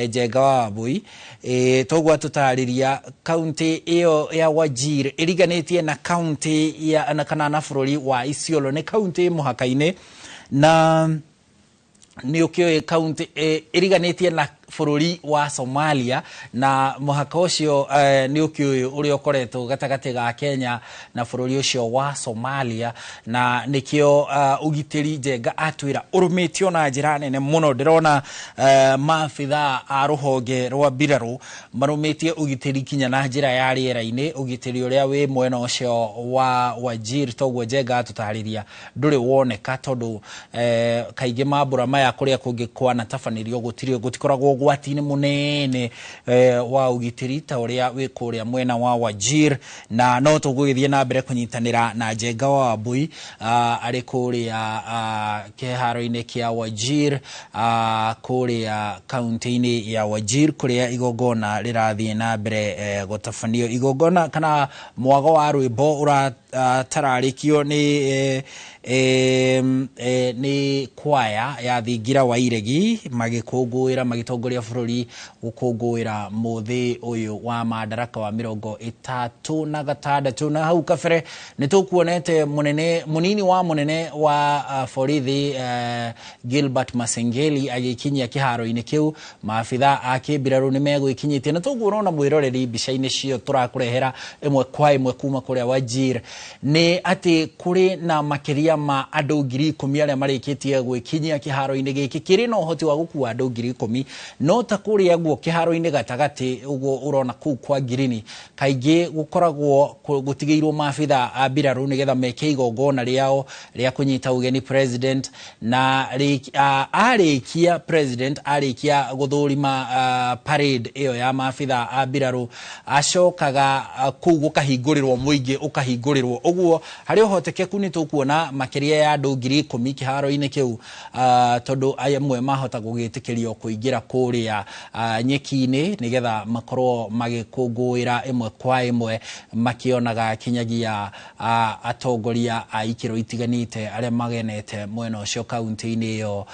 Njenga wa Wambui, toguo atũtarĩria, kaunti ĩyo ya Wajir ĩriganĩtie na kaunti ya na kana na bũrũri wa Isiolo, nĩ kaunti mũhaka-inĩ, na nĩ ũkĩũĩ kaunti ĩriganĩtie na bũrũri wa Somalia, na mũhaka ũcio nĩ ũkĩũĩ ũrĩa ũkoretwo gatagatĩ ga Kenya na bũrũri ũcio wa Somalia, na nĩkĩo ũgitĩri Njenga atwĩra ũrũmĩtio na njĩra nene mũno. Ndĩrona maabithaa a rũhonge rwa mbirarũ marũmĩtie ũgitĩri kinya na njĩra ya rĩera-inĩ, ũgitĩri ũrĩa wĩ mwena ũcio wa Wajir toguo Njenga atũtarĩria ndũrĩ woneka, tondũ kaingĩ mambũra maya kũrĩa kũngĩ kwanatabanĩrio gũtikoragwo ũgwati-inĩ mũnene wa ũgitĩri ta ũrĩa wĩ kũrĩa mwena wa Wajir. Na no tũgũgĩthiĩ na mbere kũnyitanĩra na Njenga wa Wambui arĩ kũrĩa kĩharo-inĩ kĩa Wajir kũrĩa kaunti-inĩ ya Wajir kũrĩa igongona rĩrathiĩ na mbere gũtabanio. Igongona kana mwago wa rwĩmbo ũratararĩkio nĩ kwaya ya Thingira wa Iregi magĩkũngũĩra, magĩtongoria bũrũri gũkũngũĩra mũthĩ ũyũ wa Madaraka wa 36. Na hau kabere nĩ tũkuonete mũnene mũnini wa mũnene wa borithi Gilbert Masengeli agĩkinyia kĩharo-inĩ kĩu. Maabithaa a kĩmbirarũ nĩ megwĩkinyĩtie, na toguo ũrona mwĩroreri mbica-inĩ cio tũrakũrehera ĩmwe kwa ĩmwe kuma kũrĩa Wajir nĩ atĩ kũrĩ na makĩria ma andũ 10,000 arĩa marĩkĩtie gwĩkinyia kĩharo-inĩ gĩkĩ kĩrĩ na ũhoti wa gũkua andũ 10,000. No ta kũrĩa guo kĩharo-inĩ gatagatĩ ũguo ũrona kũu kwa ngirini kaingĩ gũkoragwo gũtigĩirwo maabithaa a mbirarũ nĩgetha meke igongona rĩao rĩa kũnyita ũgeni president, na arĩkia president arĩkia gũthũrima parade ĩyo ya maabithaa a mbirarũ acokaga kũu gũkahingũrĩrwo mũingĩ ũkahingũrĩrwo. Ũguo harĩ ũhotekeku nĩ tũkuona makĩria ya andũ 10,000 kĩharo-inĩ kĩu, tondũ amwe mahota gũgĩtĩkĩrio kũingĩra kũrĩa nyeki-inĩ nĩgetha makorwo magĩkũngũĩra ĩmwe kwa ĩmwe makĩonaga kinyagia atongoria a ikĩro itiganĩte arĩa magenete mwena ũcio kaunti-inĩ ĩyo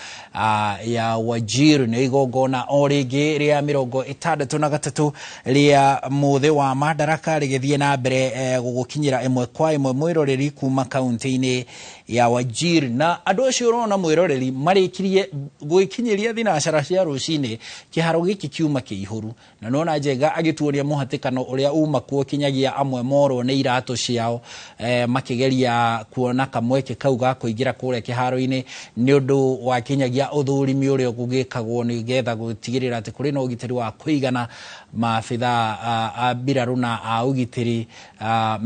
ya Wajir. Nĩ igongona o rĩngĩ rĩa 63 rĩa mũthĩ wa Madaraka rĩgĩthiĩ na mbere gũgũkinyĩra ĩmwe kwa ĩmwe mwĩroreri kuma kaunti-inĩ ya Wajir. Na andũ acio ũrona mwĩroreri marĩkirie gwĩkinyĩria thinacara cia rũcinĩ kĩharo gĩkĩ kiuma kĩihũru, na nona Njenga agĩtuonia mũhatĩkano ũrĩa uma kuo kinyagia amwe morwo nĩ iratũ ciao makĩgeria kuona kamweke kau ga kũingĩra kũrĩa kĩharo-inĩ nĩ ũndũ wa kinyagia ũthũrimi ũrĩa ũgĩkagwo nĩgetha gũtigĩrĩra atĩ kũrĩ na ũgitĩri wa kũigana. Maabithaa a mbirarũ na a ũgitĩri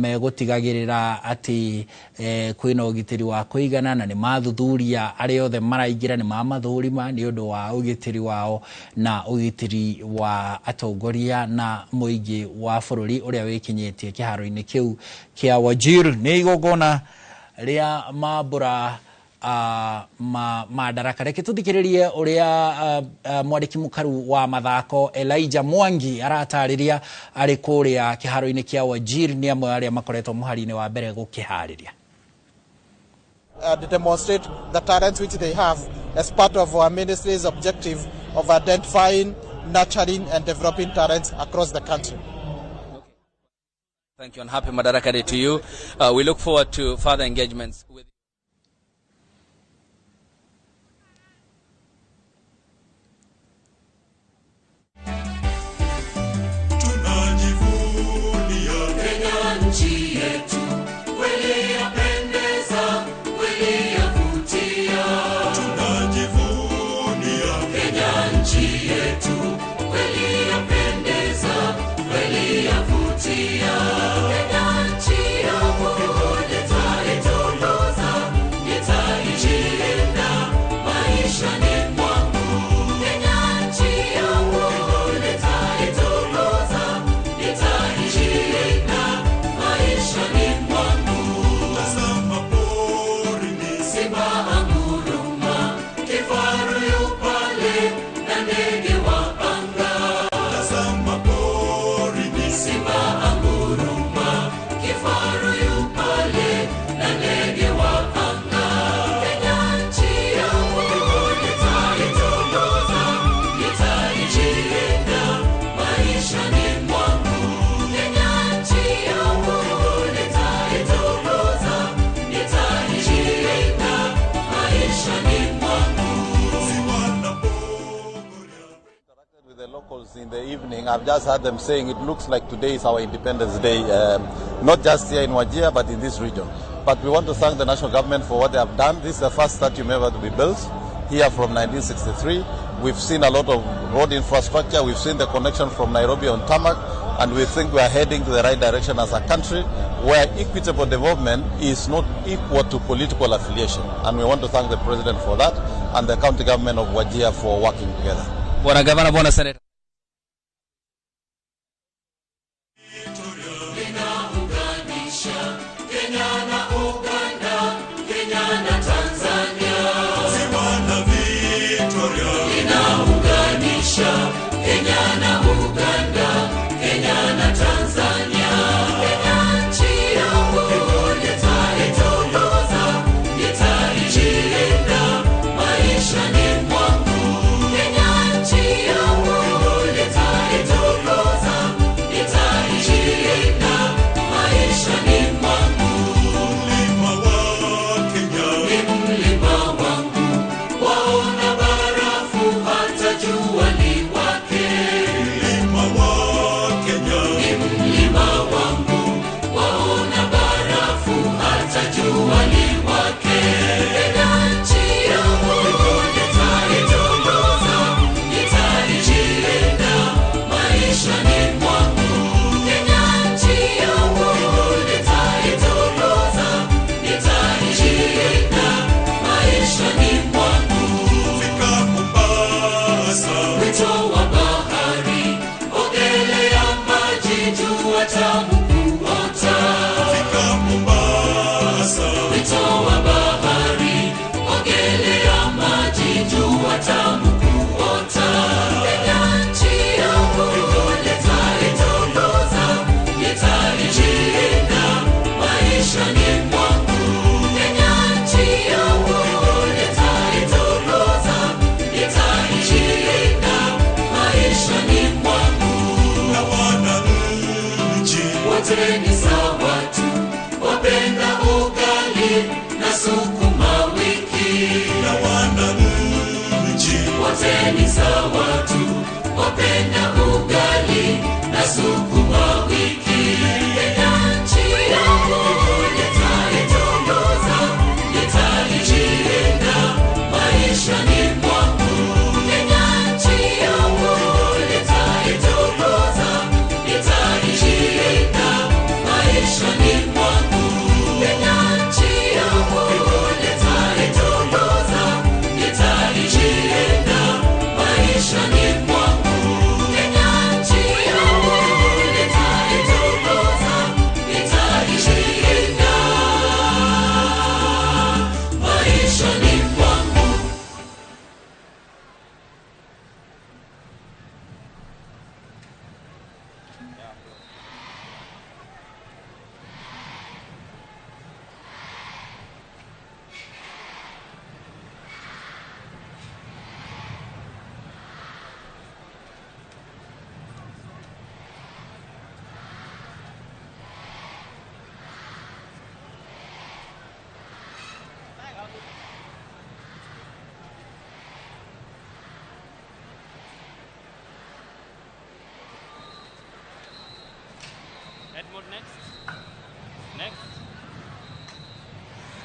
megũtigagĩrĩra atĩ kwĩna ũgitĩri wa kũigana, na nĩ mathuthuria arĩa othe maraingĩra nĩ mamathũrima nĩ ũndũ wa ũgitĩri wao na ũgitĩri wa atongoria na mũingĩ wa bũrũri ũrĩa wĩkinyĩtie kĩharo-inĩ kĩu kĩa Wajir. Nĩ igongona rĩa mambũra Madaraka. Reke tũthikĩrĩrie ũrĩa mwandĩki mũkaru wa mathako Elijah Mwangi aratarĩria arĩ kũrĩa kĩharo-inĩ kĩa Wajir nĩ amwe arĩa makoretwo mũhari-inĩ wa mbere gũkĩharĩria. To demonstrate the talents which they have as part of our ministry's objective of identifying, nurturing and developing talents across the country. Thank you and happy Madaraka Day to you. We look forward to further engagements with Maisha ni House in the evening, I've just heard them saying it looks like today is our Independence Day, not just here in Wajir, but in this region. But we want to thank the national government for what they have done. This is the first stadium ever to be built here from 1963. We've seen a lot of road infrastructure. We've seen the connection from Nairobi on tarmac, and we think we are heading to the right direction as a country where equitable development is not equal to political affiliation. And we want to thank the president for that and the county government of Wajir for working together. Bwana Gavana, Bwana Senator.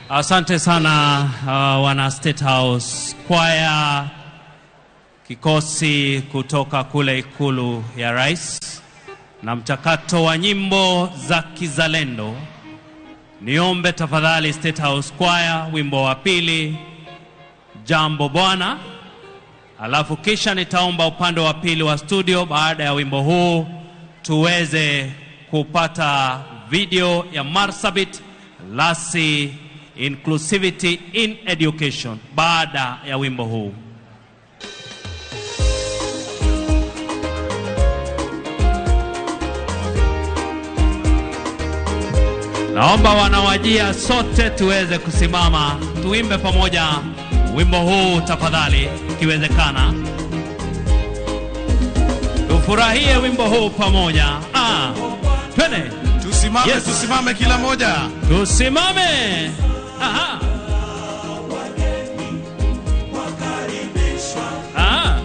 Asante sana wana State House Choir, kikosi kutoka kule Ikulu ya Rais na mchakato wa nyimbo za kizalendo. Niombe tafadhali State House Choir wimbo wa pili, Jambo Bwana, alafu kisha nitaomba upande wa pili wa studio baada ya wimbo huu tuweze kupata video ya Marsabit Lasi Inclusivity in Education baada ya wimbo huu. Naomba wanawajia sote tuweze kusimama tuimbe pamoja wimbo huu tafadhali, ikiwezekana. Tufurahie wimbo huu pamoja. Twende. Tusimame, yes. Tusimame kila moja. Tusimame. Aha. Aha.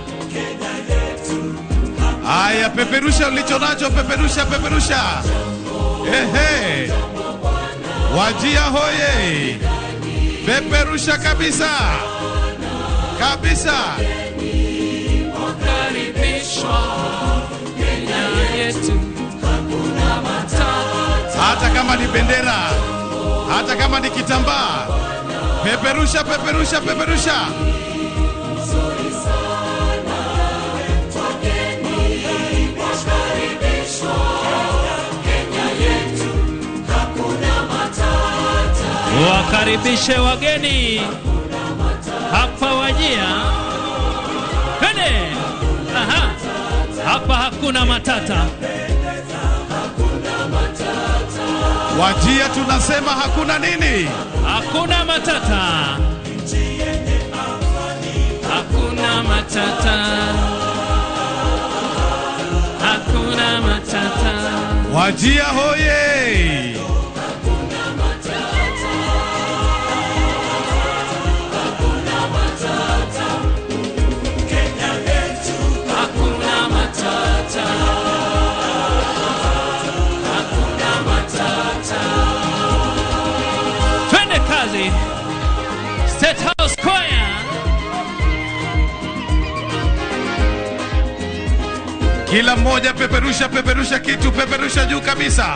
Haya, peperusha ulicho nacho, peperusha, peperusha. Ehe, Wajia hoye! Peperusha kabisa kabisa. Hata kama ni bendera, hata kama ni kitambaa, peperusha, peperusha, peperusha. Wakaribishe wageni hapa Wajia. Twende. Aha. Hapa hakuna matata. Wajia tunasema hakuna nini? Hakuna matata. Hakuna matata. Hakuna matata. Wajia hoye! Hakuna matata. Hakuna matata. Twende kazi. State House Choir. Kila mmoja peperusha, peperusha kitu, peperusha juu kabisa.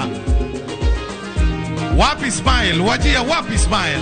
Wapi smile? Wajia wapi smile?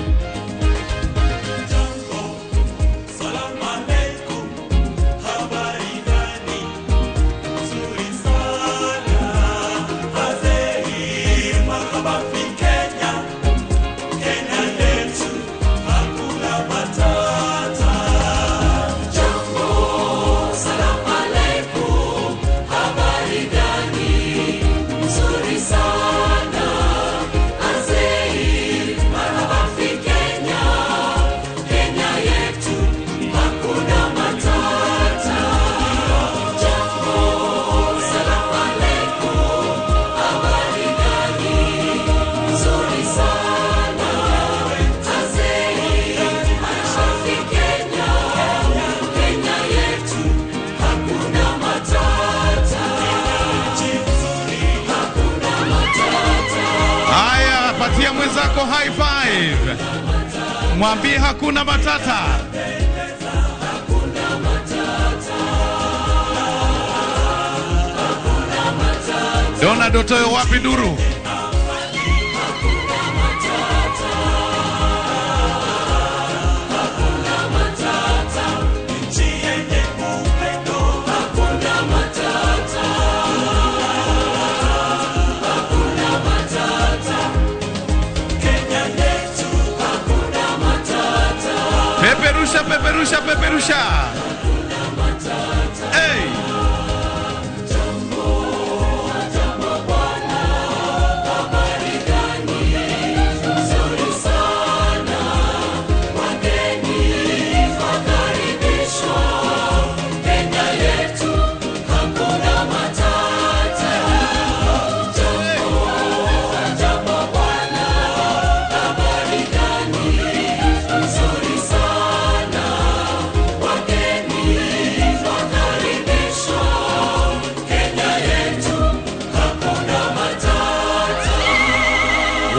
Haya, patia mwenzako high five, mwambie hakuna matata. Donald Otoyo, wapi duru? Peperusha, peperusha, peperusha. Hey!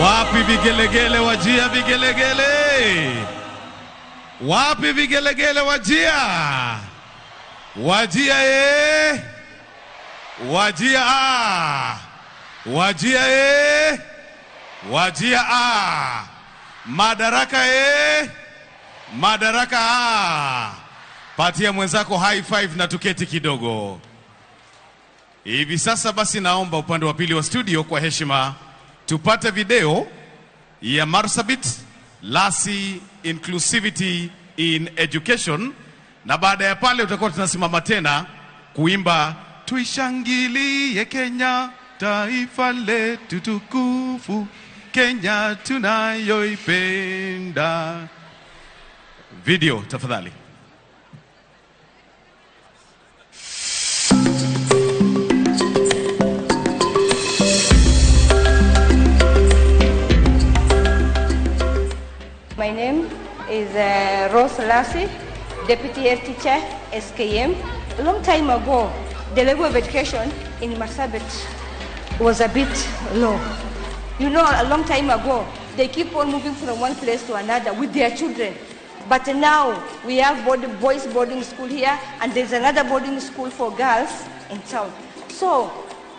Wapi vigelegele Wajia, vigelegele? Wapi vigelegele Wajia? Wajia e! Wajia a! Wajia e! Wajia a! Madaraka e! Madaraka a! Patia mwenzako high five na tuketi kidogo. Hivi sasa basi naomba upande wa pili wa studio kwa heshima tupate video ya Marsabit Lasi Inclusivity in Education, na baada ya pale utakuwa tunasimama tena kuimba tuishangilie Kenya, taifa letu tukufu, Kenya tunayoipenda. Video tafadhali. My name is Rose Lassi, Deputy Head Teacher, SKM. A long time ago, the level of education in Marsabit was a bit low. You know, a long time ago, they keep on moving from one place to another with their children. But now we have boys boarding school here, and there's another boarding school for girls in town. So,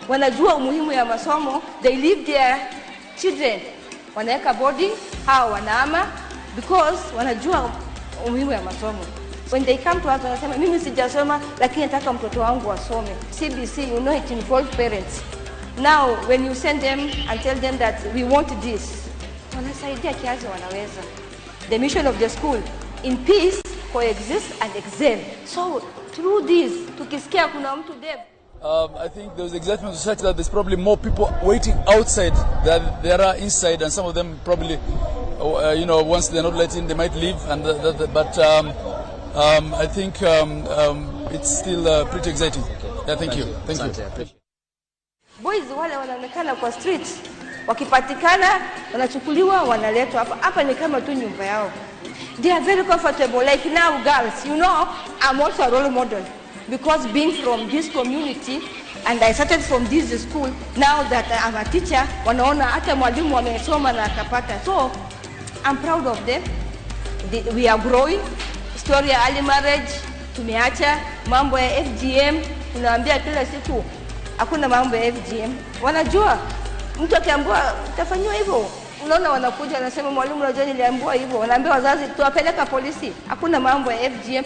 wanajua umuhimu ya masomo, they leave their children, wanaweka boarding, hawa wanahama, because wanajua umuhimu ya masomo. When they come to us, wanasema, mimi sijasoma, lakini nataka mtoto wangu asome. CBC, you know, it involves parents. Now, when you send them and tell them that we want this, wanasaidia kiasi wanaweza. The mission of the school, in peace, coexist and excel. So, through this, tukisikia kuna mtu deaf. I think there's excitement such that there's probably more people waiting outside than there are inside, and some of them probably, you know, once they're not let in, they might leave. And but I think it's still pretty exciting. Yeah, thank you. Thank you. Boys wale wanaonekana kwa street, wakipatikana wanachukuliwa wanaletwa hapa. Hapa ni kama tu nyumba yao. They are very comfortable. Like now girls, you know, I'm also a role model because being from this community and I started from this school, now that I'm a teacher, wanaona hata mwalimu amesoma na akapata. So I'm proud of them. We are growing. Story ya early marriage tumeacha, mambo ya FGM tunaambia kila siku hakuna mambo ya FGM. Wanajua mtu akiambiwa utafanywa hivyo, unaona wanakuja wanasema mwalimu, unajua niliambiwa hivyo. Wanaambia wazazi tuwapeleka polisi, hakuna mambo ya FGM.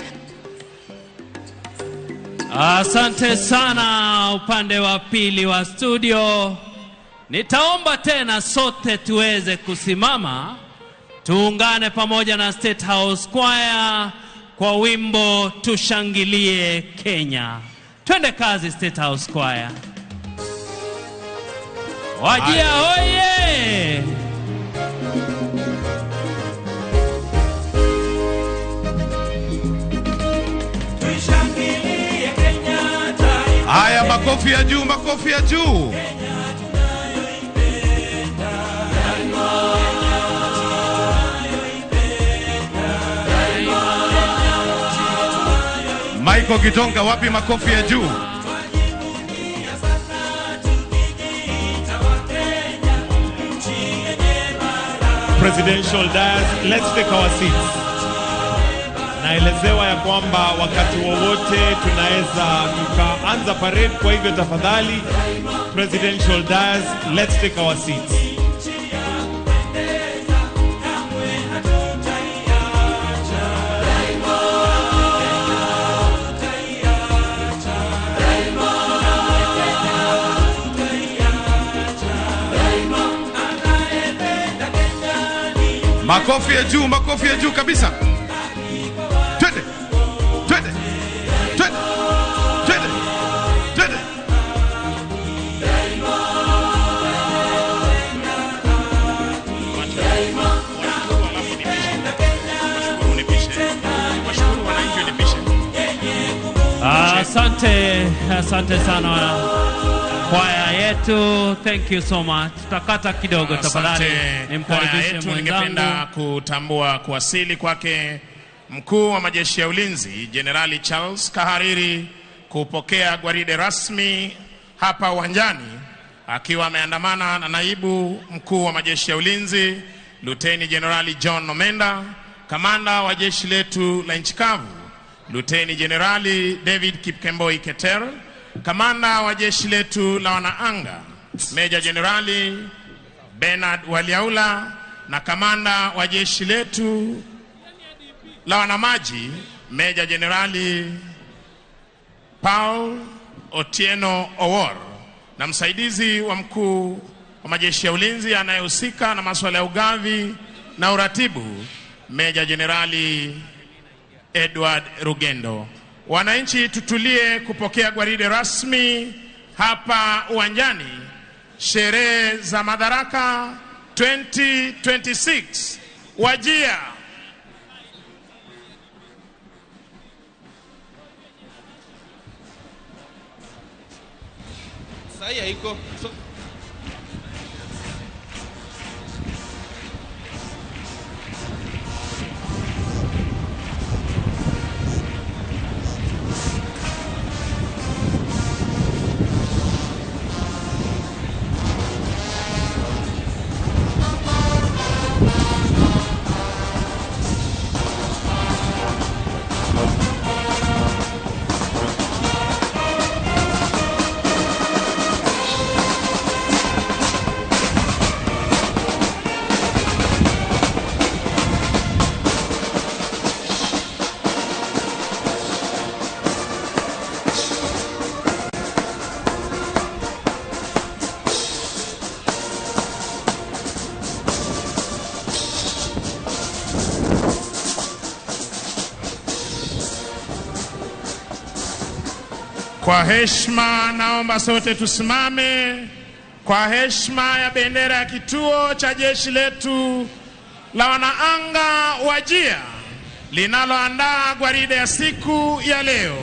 Asante sana upande wa pili wa studio. Nitaomba tena sote tuweze kusimama, tuungane pamoja na State House Choir kwa wimbo Tushangilie Kenya. Twende kazi State House Choir. Wajia oye! Haya, makofi ya juu, makofi ya juu. Michael Gitonga, wapi makofi ya juu? Presidential dais, let's take our seats. Naelezewa ya kwamba wakati wowote tunaweza tukaanza parade, kwa hivyo tafadhali Presidential dais, let's take our seats. Makofi ya juu, makofi ya juu kabisa. Twende, twende, twende, twende, twende. Asante, asante sana kwaya yetu. Thank you so much. Tutakata kidogo tafadhali. Nimkaribishe mwenzangu. Ningependa kutambua kuwasili kwake mkuu wa majeshi ya ulinzi Jenerali Charles Kahariri kupokea gwaride rasmi hapa uwanjani akiwa ameandamana na naibu mkuu wa majeshi ya ulinzi Luteni Jenerali John Nomenda, kamanda wa jeshi letu la nchi kavu Luteni Jenerali David Kipkemboi Keter, kamanda wa jeshi letu la wanaanga Meja Jenerali Bernard Waliaula, na kamanda wa jeshi letu la wanamaji Meja Jenerali Paul Otieno Owor, na msaidizi wa mkuu wa majeshi ya ulinzi anayehusika na masuala ya ugavi na uratibu Meja Jenerali Edward Rugendo. Wananchi, tutulie kupokea gwaride rasmi hapa uwanjani. Sherehe za Madaraka 2026 Wajia. Sahi iko. Kwa heshima naomba sote tusimame kwa heshima ya bendera ya kituo cha jeshi letu la wanaanga Wajir linaloandaa gwaride ya siku ya leo.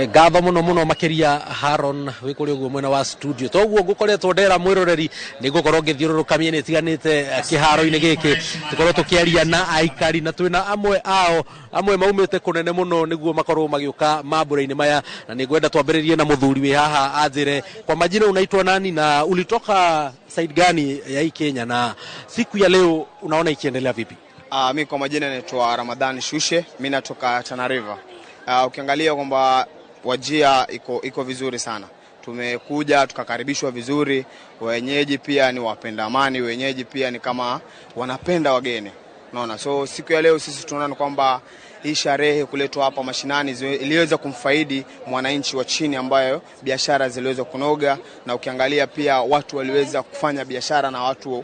Ngatho muno muno makiria Haron wi kuri uguo mwena wa studio toguo ngukoretwo ndera mwiroreri ni ngukorwo ngithiururuka miena itiganite kiharo-ini giki tukorwo tukiaria na aikari na twina amwe ao amwe maumite kunene muno niguo makorwo magiuka mambura-ini maya na ningwenda twambiririe na muthuri wi haha anjire kwa majina unaitwa nani na ulitoka side gani ya hii Kenya na siku ya leo unaona ikiendelea vipi? Mi kwa majina naitwa Ramadhani Shushe, mi natoka Tana River. Ukiangalia kwamba Wajir iko vizuri sana. Tumekuja tukakaribishwa vizuri, wenyeji pia ni wapenda amani, wenyeji pia ni kama wanapenda wageni. Unaona, so siku ya leo sisi tunaona kwamba hii sherehe kuletwa hapa mashinani iliweza kumfaidi mwananchi wa chini ambayo biashara ziliweza kunoga, na ukiangalia pia watu waliweza kufanya biashara na watu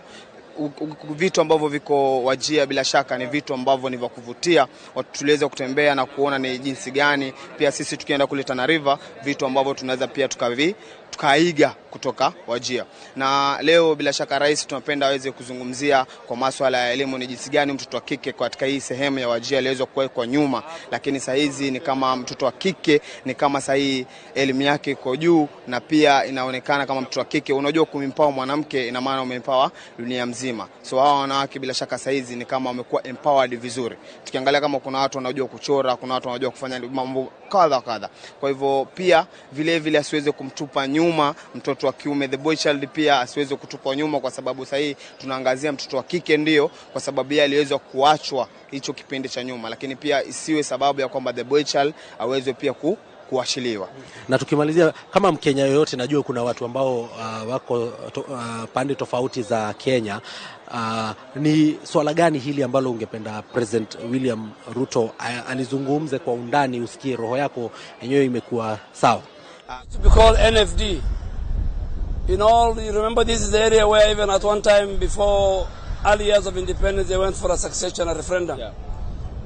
vitu ambavyo viko Wajir bila shaka ni vitu ambavyo ni vya kuvutia. Watu tuliweza kutembea na kuona ni jinsi gani pia sisi tukienda kule Tana River vitu ambavyo tunaweza pia tukaiga kutoka Wajir. Na leo bila shaka rais tunapenda aweze kuzungumzia kwa masuala ya elimu, ni jinsi gani mtoto wa kike katika hii sehemu ya Wajir aliweza kuwekwa nyuma, lakini saa hizi ni kama mtoto wa kike ni kama saa hii elimu yake iko juu, na pia inaonekana kama mtoto wa kike, unajua kumempower mwanamke ina maana umempower dunia mzima. So hawa wanawake bila shaka saa hizi ni kama wamekuwa empowered vizuri. Tukiangalia kama kuna watu wanajua kuchora, kuna watu wanajua kufanya mambo kadha kadha. Kwa hivyo pia vile vile asiweze kumtupa nyuma mtoto wa kiume, the boy child pia asiweze kutupwa nyuma, kwa sababu sasa hii tunaangazia mtoto wa kike ndio, kwa sababu yeye aliweza kuachwa hicho kipindi cha nyuma, lakini pia isiwe sababu ya kwamba the boy child aweze pia kuachiliwa. Na tukimalizia, kama Mkenya yoyote, najua kuna watu ambao wako pande tofauti za Kenya, ni swala gani hili ambalo ungependa President William Ruto alizungumze kwa undani, usikie roho yako yenyewe imekuwa sawa? To be called NFD. In all, you remember this is the area where even at one time before early years of independence they went for a succession, a referendum. Yeah.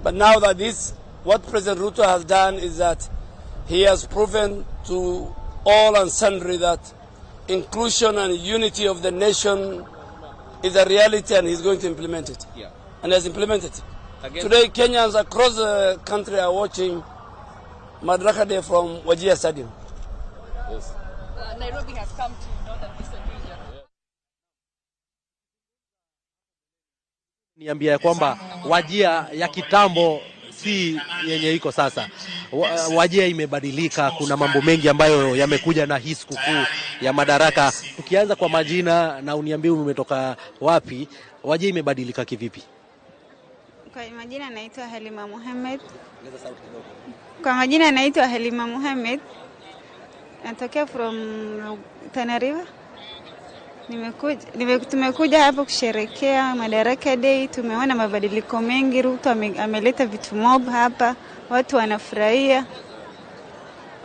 But now that this, what President Ruto has done is that he has proven to all and sundry that inclusion and unity of the nation is a reality, and he's going to implement it. Yeah. And has implemented it. Again. Today, Kenyans across the country are watching Madaraka Day from Wajir Stadium. Yes. Nairobi has come to northern eastern region. Niambia ya kwamba Wajir ya kitambo si yenye iko sasa. Wajir imebadilika, kuna mambo mengi ambayo yamekuja na hii sikukuu ya Madaraka. Tukianza kwa majina na uniambie umetoka wapi, Wajir imebadilika kivipi? Kwa majina naitwa Halima Mohamed. Kwa majina naitwa Halima Mohamed. Natokea from Tana River. Tumekuja hapa kusherekea Madaraka Day. Tumeona mabadiliko mengi. Ruto ameleta vitu mob hapa, watu wanafurahia.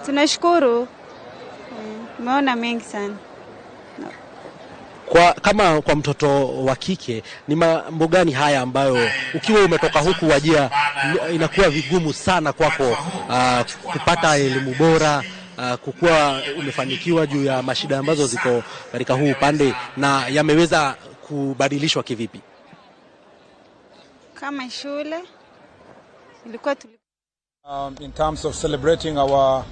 Tunashukuru. Tumeona mengi sana. Kama kwa mtoto wa kike, ni mambo gani haya ambayo ukiwa umetoka huku Wajir inakuwa vigumu sana kwako kupata elimu bora, kukuwa umefanikiwa juu ya mashida ambazo ziko katika huu upande, na yameweza kubadilishwa kivipi? Kama shule ilikuwa in terms of celebrating our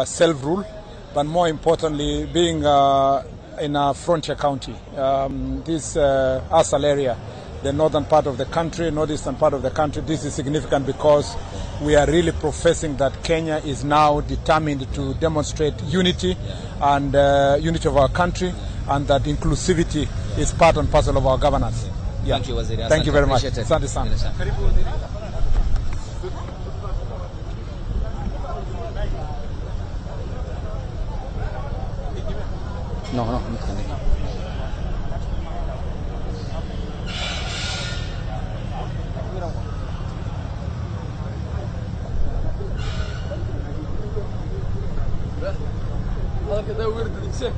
self-rule, but more importantly being in a frontier county, this Asal area, the northern part of the country, northeastern part of the country. This is significant because we are really professing that Kenya is now determined to demonstrate unity and unity of our country, and that inclusivity is part and parcel of our governance. Yeah. Thank you, Waziri. Thank you very much. Appreciate it. Asante sana. No.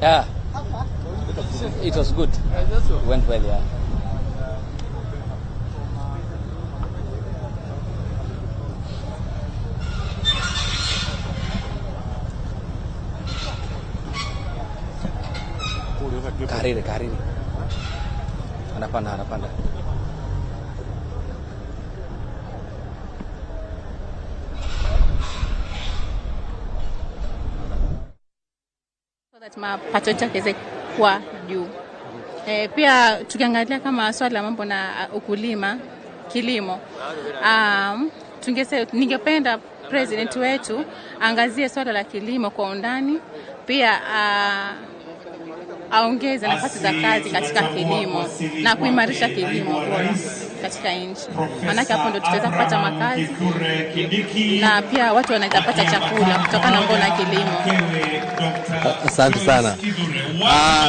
Yeah, it was good. It went well, yeah. Kariri. Anapanda. So that mapato yetu yaweze kuwa juu. Pia tukiangalia kama swala la mambo na ukulima, kilimo. Ningependa president wetu angazie swala la kilimo kwa undani, pia aongeze nafasi za kazi katika kilimo na kuimarisha kilimo bora katika nchi. Maanake hapo ndio tutaweza kupata makazi na pia watu wanaweza pata chakula kutokana na kilimo. Asante sana.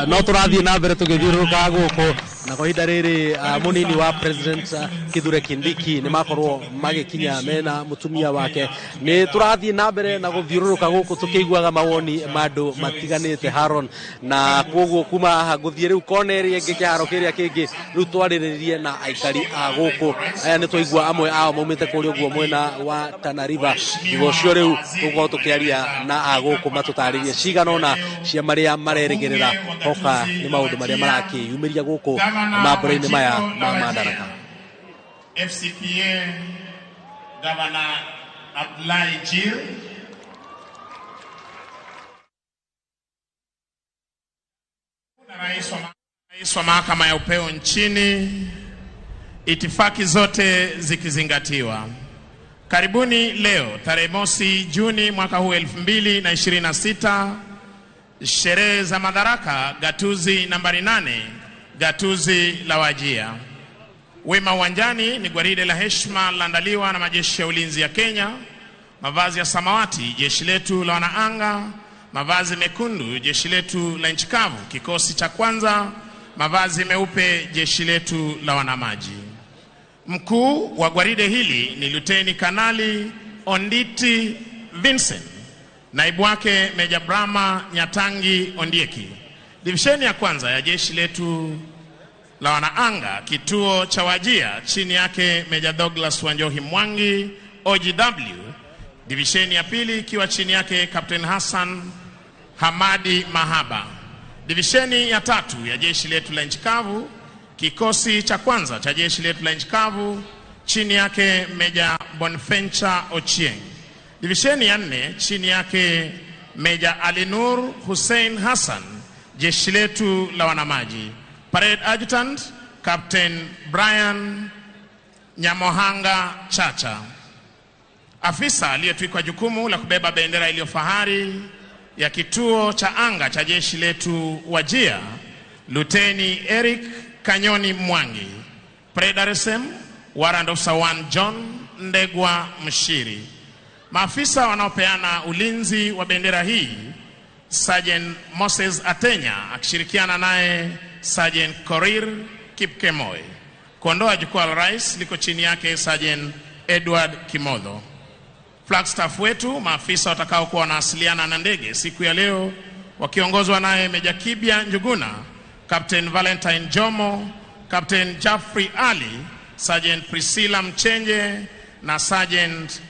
No tũrathiĩ na mbere tũgĩthiũrũrũka gũkũ, na kwa ihinda rĩrĩ mũnini wa President Kithure Kindiki nĩ makorwo magĩkinya mena mũtumia wake. Nĩ tũrathiĩ na mbere na gũthiũrũrũka gũkũ tũkĩiguaga mawoni ma andũ matiganĩte, Haron, na koguo kuma haha ngũthiĩ rĩu kona ĩrĩa ĩngĩ, kĩharo kĩrĩa kĩngĩ, rĩu twarĩrĩrie na aikari a gũkũ aya. Nĩ twaigua amwe ao maumĩte kũrĩa ũguo mwena wa Tana River. Thutha ũcio rĩu tũgũkorwo tũkĩaria na a gũkũ matũtarĩrie cigana ũna cia marĩa marerĩgĩrĩra hoka nĩ maũndũ marĩa marakĩyumĩria gũkũ mambũra-inĩ maya ma Madaraka. FCPA Governor Abdullahi Jill, na Rais wa Mahakama ya Upeo nchini, itifaki zote zikizingatiwa. Karibuni leo tarehe mosi Juni mwaka huu 2026, sherehe za Madaraka, gatuzi nambari 8, gatuzi la Wajir. Wema uwanjani ni gwaride la heshima laandaliwa na majeshi ya ulinzi ya Kenya. Mavazi ya samawati, jeshi letu la wanaanga. Mavazi mekundu, jeshi letu la nchi kavu, kikosi cha kwanza. Mavazi meupe, jeshi letu la wanamaji. Mkuu wa gwaride hili ni Luteni Kanali Onditi Vincent, naibu wake Meja Brahma Nyatangi Ondieki. Divisheni ya kwanza ya jeshi letu la wanaanga, kituo cha Wajir, chini yake Meja Douglas Wanjohi Mwangi OGW. Divisheni ya pili ikiwa chini yake Captain Hassan Hamadi Mahaba. Divisheni ya tatu ya jeshi letu la nchi kavu, kikosi cha kwanza cha jeshi letu la nchi kavu, chini yake Meja Bonfencha Ochieng. Divisheni ya nne chini yake Meja Alinur Hussein Hassan, jeshi letu la wanamaji. Parade Adjutant Captain Brian Nyamohanga Chacha. Afisa aliyetwikwa jukumu la kubeba bendera iliyo fahari ya kituo cha anga cha jeshi letu Wajir, Luteni Eric Kanyoni Mwangi. Parade RSM Warrant Officer 1 John Ndegwa Mshiri. Maafisa wanaopeana ulinzi wa bendera hii Sergeant Moses Atenya akishirikiana naye Sergeant Korir Kipkemoi. Kuondoa jukwaa la rais liko chini yake Sergeant Edward Kimodho. Flagstaff wetu, maafisa watakaokuwa wanawasiliana na ndege siku ya leo wakiongozwa naye Meja Kibia Njuguna, Captain Valentine Jomo, Captain Jeffrey Ali, Sergeant Priscilla Mchenje na Sergeant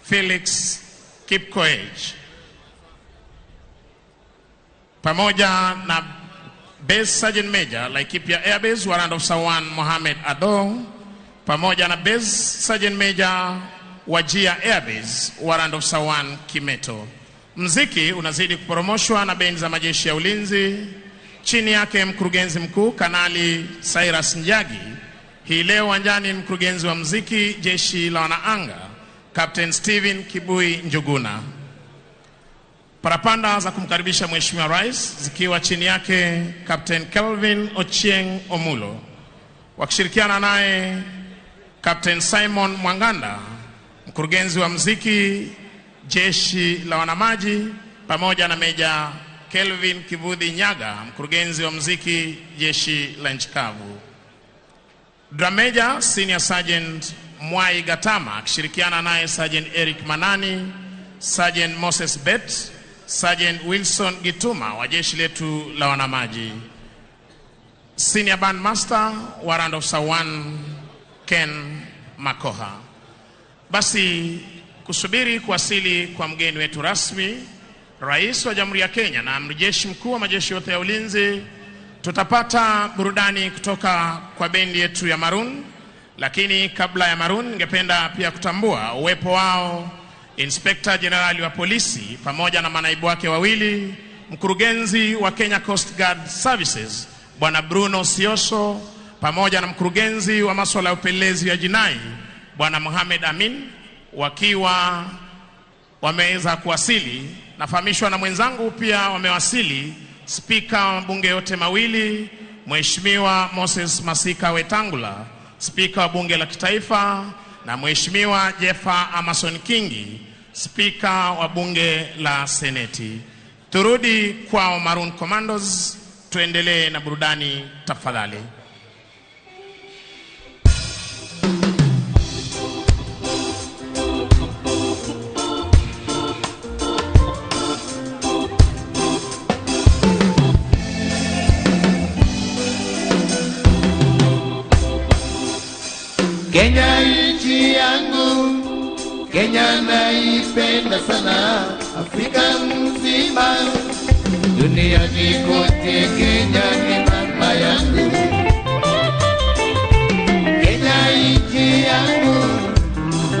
Felix Kipkoech, pamoja na Base Sergeant Major Laikipia Air Base Warrant Officer 1 Mohamed Ado, pamoja na Base Sergeant Major Wajir Air Base Warrant Officer 1 Kimeto. Mziki unazidi kuporomoshwa na bendi za majeshi ya ulinzi chini yake mkurugenzi mkuu Kanali Cyrus Njagi. Hii leo uwanjani mkurugenzi wa mziki jeshi la wanaanga Captain Steven Kibui Njuguna. Parapanda za kumkaribisha Mheshimiwa Rais zikiwa chini yake Captain Kelvin Ochieng Omulo, wakishirikiana naye Captain Simon Mwanganda, mkurugenzi wa mziki jeshi la wanamaji, pamoja na Meja Kelvin Kivudhi Nyaga, mkurugenzi wa mziki jeshi la nchi kavu. Drum Major Senior Sergeant Mwai Gatama akishirikiana naye Sergeant Eric Manani, Sergeant Moses Bet, Sergeant Wilson Gituma wa jeshi letu la wanamaji. Senior Band Master Warrant Officer 1 Ken Makoha. Basi kusubiri kuwasili kwa mgeni wetu rasmi, Rais wa Jamhuri ya Kenya na Amiri Jeshi Mkuu wa majeshi yote ya ulinzi, tutapata burudani kutoka kwa bendi yetu ya Maroon. Lakini kabla ya Maroon, ningependa pia kutambua uwepo wao Inspector General wa polisi pamoja na manaibu wake wawili, mkurugenzi wa Kenya Coast Guard Services Bwana Bruno Sioso, pamoja na mkurugenzi wa masuala ya upelelezi ya jinai Bwana Mohamed Amin, wakiwa wameweza kuwasili. Nafahamishwa na mwenzangu pia wamewasili spika wa mabunge yote mawili Mheshimiwa Moses Masika Wetangula, spika wa bunge la kitaifa, na Mheshimiwa Jeffa Amason Kingi, spika wa bunge la seneti. Turudi kwa Maroon Commandos, tuendelee na burudani tafadhali. Kenya nchi yangu, Kenya naipenda sana, Afrika mzima, duniani kote Kenya ni mama yangu. Kenya nchi yangu,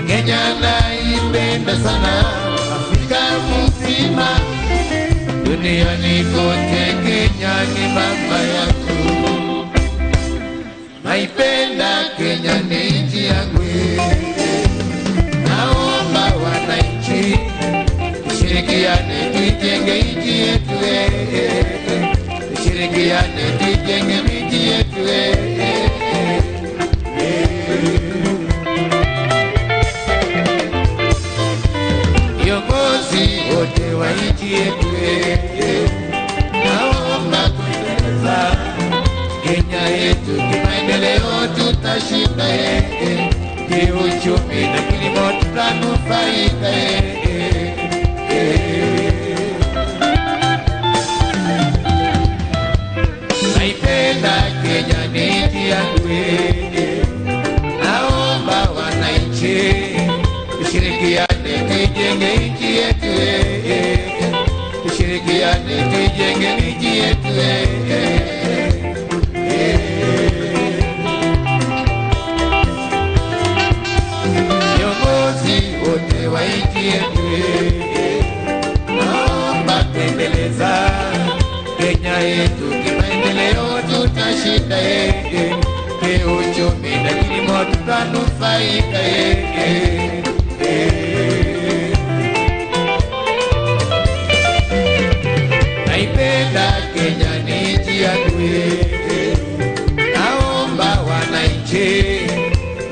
Kenya naipenda sana, Afrika mzima, duniani kote Kenya ni mama yangu. Naipenda Kenya ni nchi yangu. Naomba wananchi tushirikiane tuijenge nchi yetu, tushirikiane tuijenge miji yetu. Viongozi wote wa nchi yetu, naomba kuendeleza Kenya yetu kimaendeleo, tutashinda kiuchumi na kilimo tutanufaika. Naipenda Kenya ni nchi yangu, naomba wananchi tushirikiane tuijenge nchi yetu, tushirikiane tuijenge miji yetu. Viongozi wote wa nchi yetu, naomba tuendeleza Kenya yetu kimaendeleo, tutashinda kiuchumi na kilimo tutanufaika. Naipenda Kenya ni nchi yangu, naomba wananchi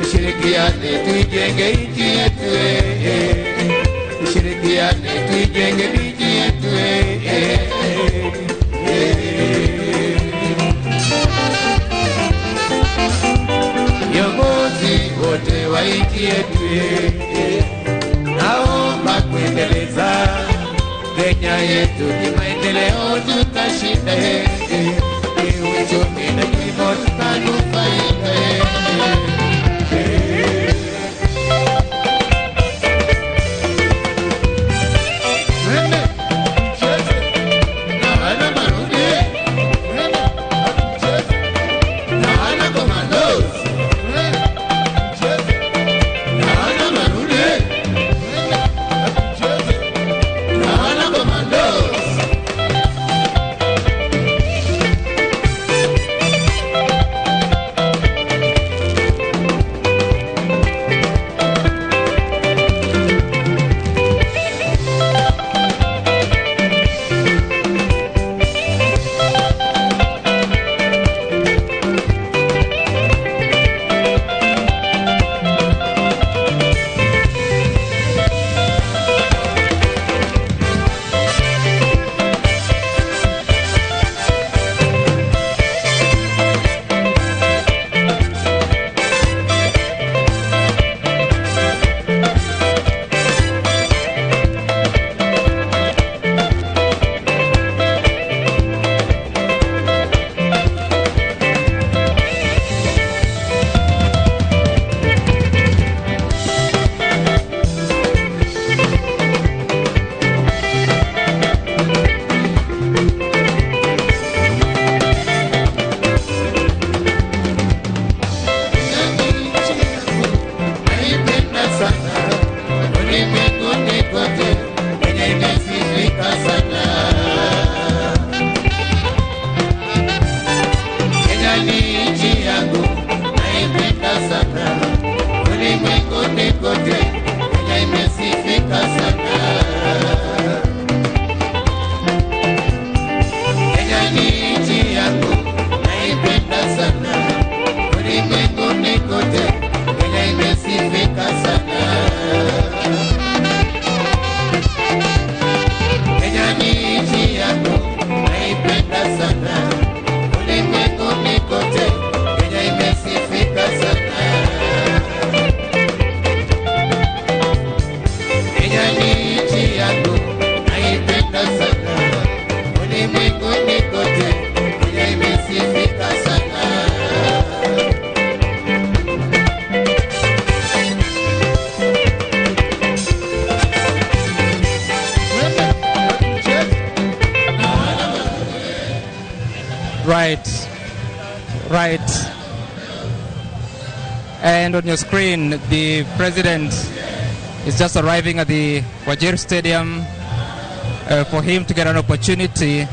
tushirikiane tuijenge nchi yetu, tushirikiane tuijenge miji yetu. Naomba kuendeleza Kenya yetu kimaendeleo, tutashinda kiuchumi na kilimo tutanufaika. Right. And on your screen, the president is just arriving at the Wajir Stadium for him to get an opportunity.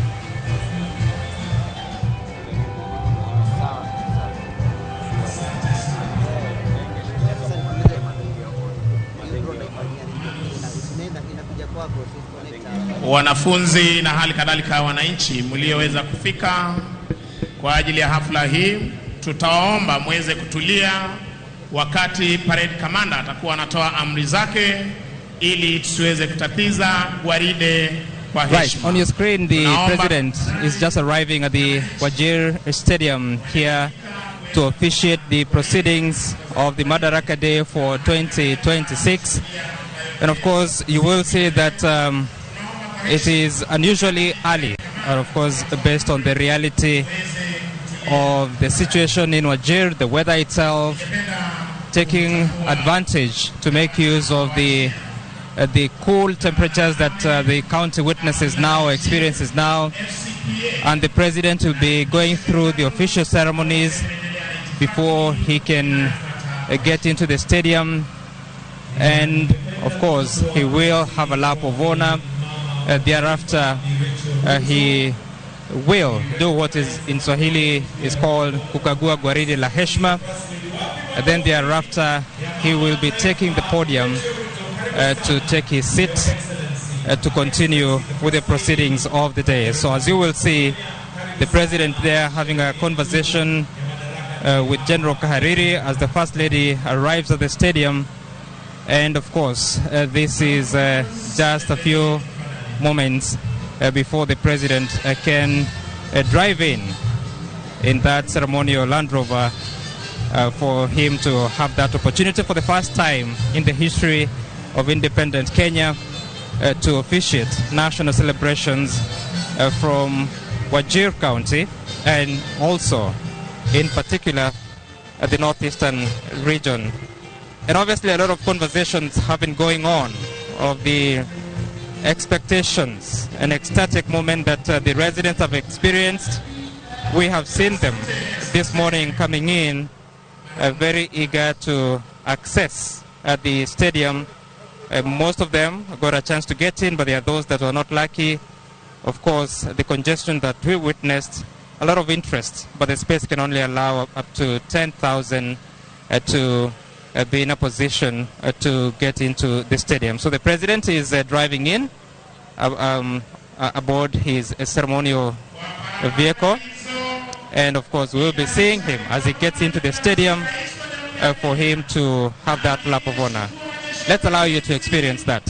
Wanafunzi na hali kadhalika wananchi mlioweza kufika kwa ajili ya hafla hii, tutaomba muweze kutulia wakati parade commander atakuwa anatoa amri zake ili tusiweze kutatiza gwaride kwa heshima. Right, on your screen the president is just arriving at the Wajir Stadium here to officiate the proceedings of the Madaraka Day for 2026. And of course you will see that it is unusually early, and of course based on the reality of the situation in Wajir, the weather itself, taking advantage to make use of the cool temperatures that the county witnesses now, experiences now. And the president will be going through the official ceremonies before he can get into the stadium. And of course, he will have a lap of honor. Thereafter, he will do what is in Swahili is called kukagua gwaride la heshima. And then thereafter, he will be taking the podium to take his seat to continue with the proceedings of the day. So as you will see, the president there having a conversation with General Kahariri as the First Lady arrives at the stadium. And of course, this is just a few moments before the president can drive in that ceremonial Land Rover for him to have that opportunity for the first time in the history of independent Kenya to officiate national celebrations from Wajir County and also in particular the northeastern region. And obviously a lot of conversations have been going on of the expectations and ecstatic moment that the residents have experienced. We have seen them this morning coming in very eager to access at the stadium. Most of them got a chance to get in, but there are those that were not lucky. Of course, the congestion that we witnessed, a lot of interest, but the space can only allow up to 10,000 to be in a position to get into the stadium. So the president is driving in aboard his ceremonial vehicle. And of course, we'll be seeing him as he gets into the stadium for him to have that lap of honor. Let's allow you to experience that.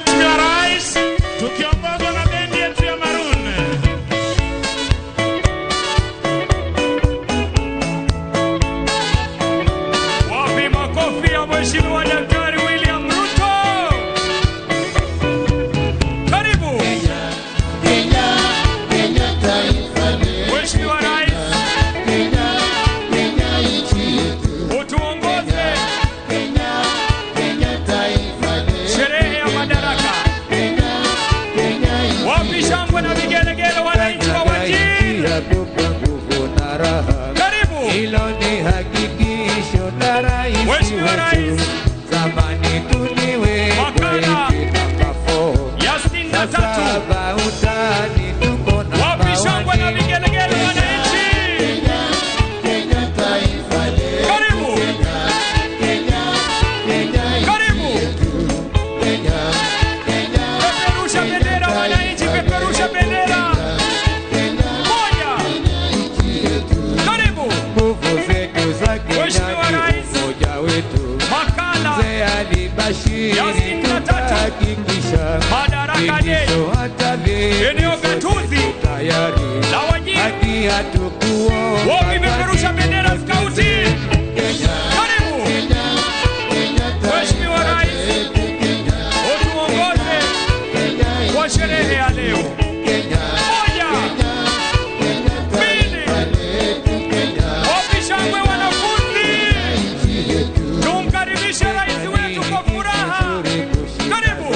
Mheshimiwa Rais, tukiongozwa na bendi yetu ya Maroon. Wapi makofi ya Mheshimiwa Daktari William Ruto? Karibu. Kenya, Kenya taifa letu. Mheshimiwa Rais, Kenya, Kenya nchi yetu. Utuongoze. Kenya, Kenya taifa letu. Sherehe ya Madaraka. Kenya, Kenya nchi Wapi shangwe na vigelegele wananchi wa Wajir? Karibu. Hilo ni hakikisho la rais Mheshimiwa wetu. Rais. Zamani tuliwekwa Makala hivi namba 4. ya 63. Sasa utani tuko namba Wapi shangwe na vigelegele wananchi? Kenya taifa letu. Karibu. Kenya, Kenya Karibu. Kenya, Kenya, Peperusha bendera wananchi, peperusha bendera. Moja. Karibu. nguvu zetu za Kenya Mheshimiwa ni Rais. umoja wetu. Makala Mzee Ali Bashiri ya 63. tutahakikisha Madaraka Day. vitisho hata vipi Eneo sote gatuzi tayari. la Wajir. Haki hatukuomba Wapi peperusha bendera skauti? Karibu. Mheshimiwa Rais, utuongoze kwa sherehe ya leo. Moja, mbili. Wapi shangwe wanafunzi? Tumkaribishe rais wetu kwa furaha. Karibu.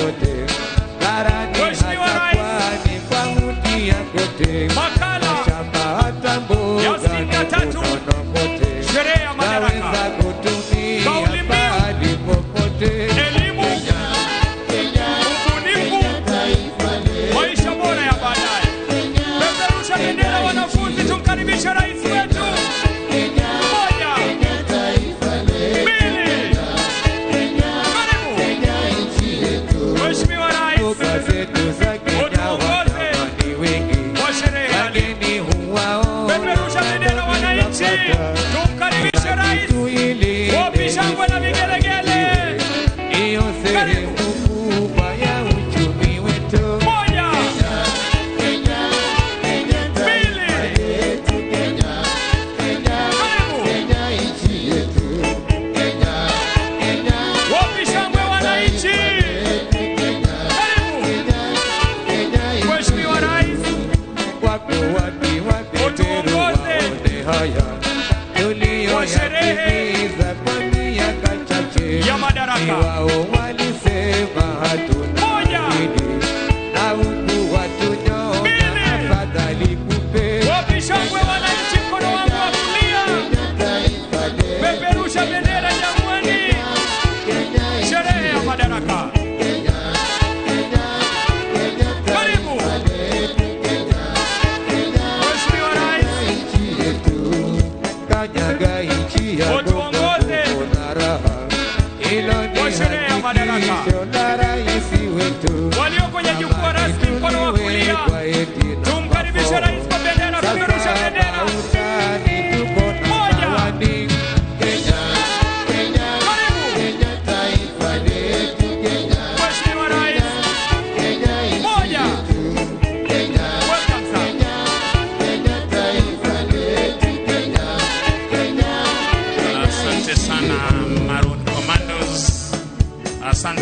Barani Mheshimiwa hata Rais. pwani, kwa mti ya kote. Makala Mashamba hata mboga ya 63.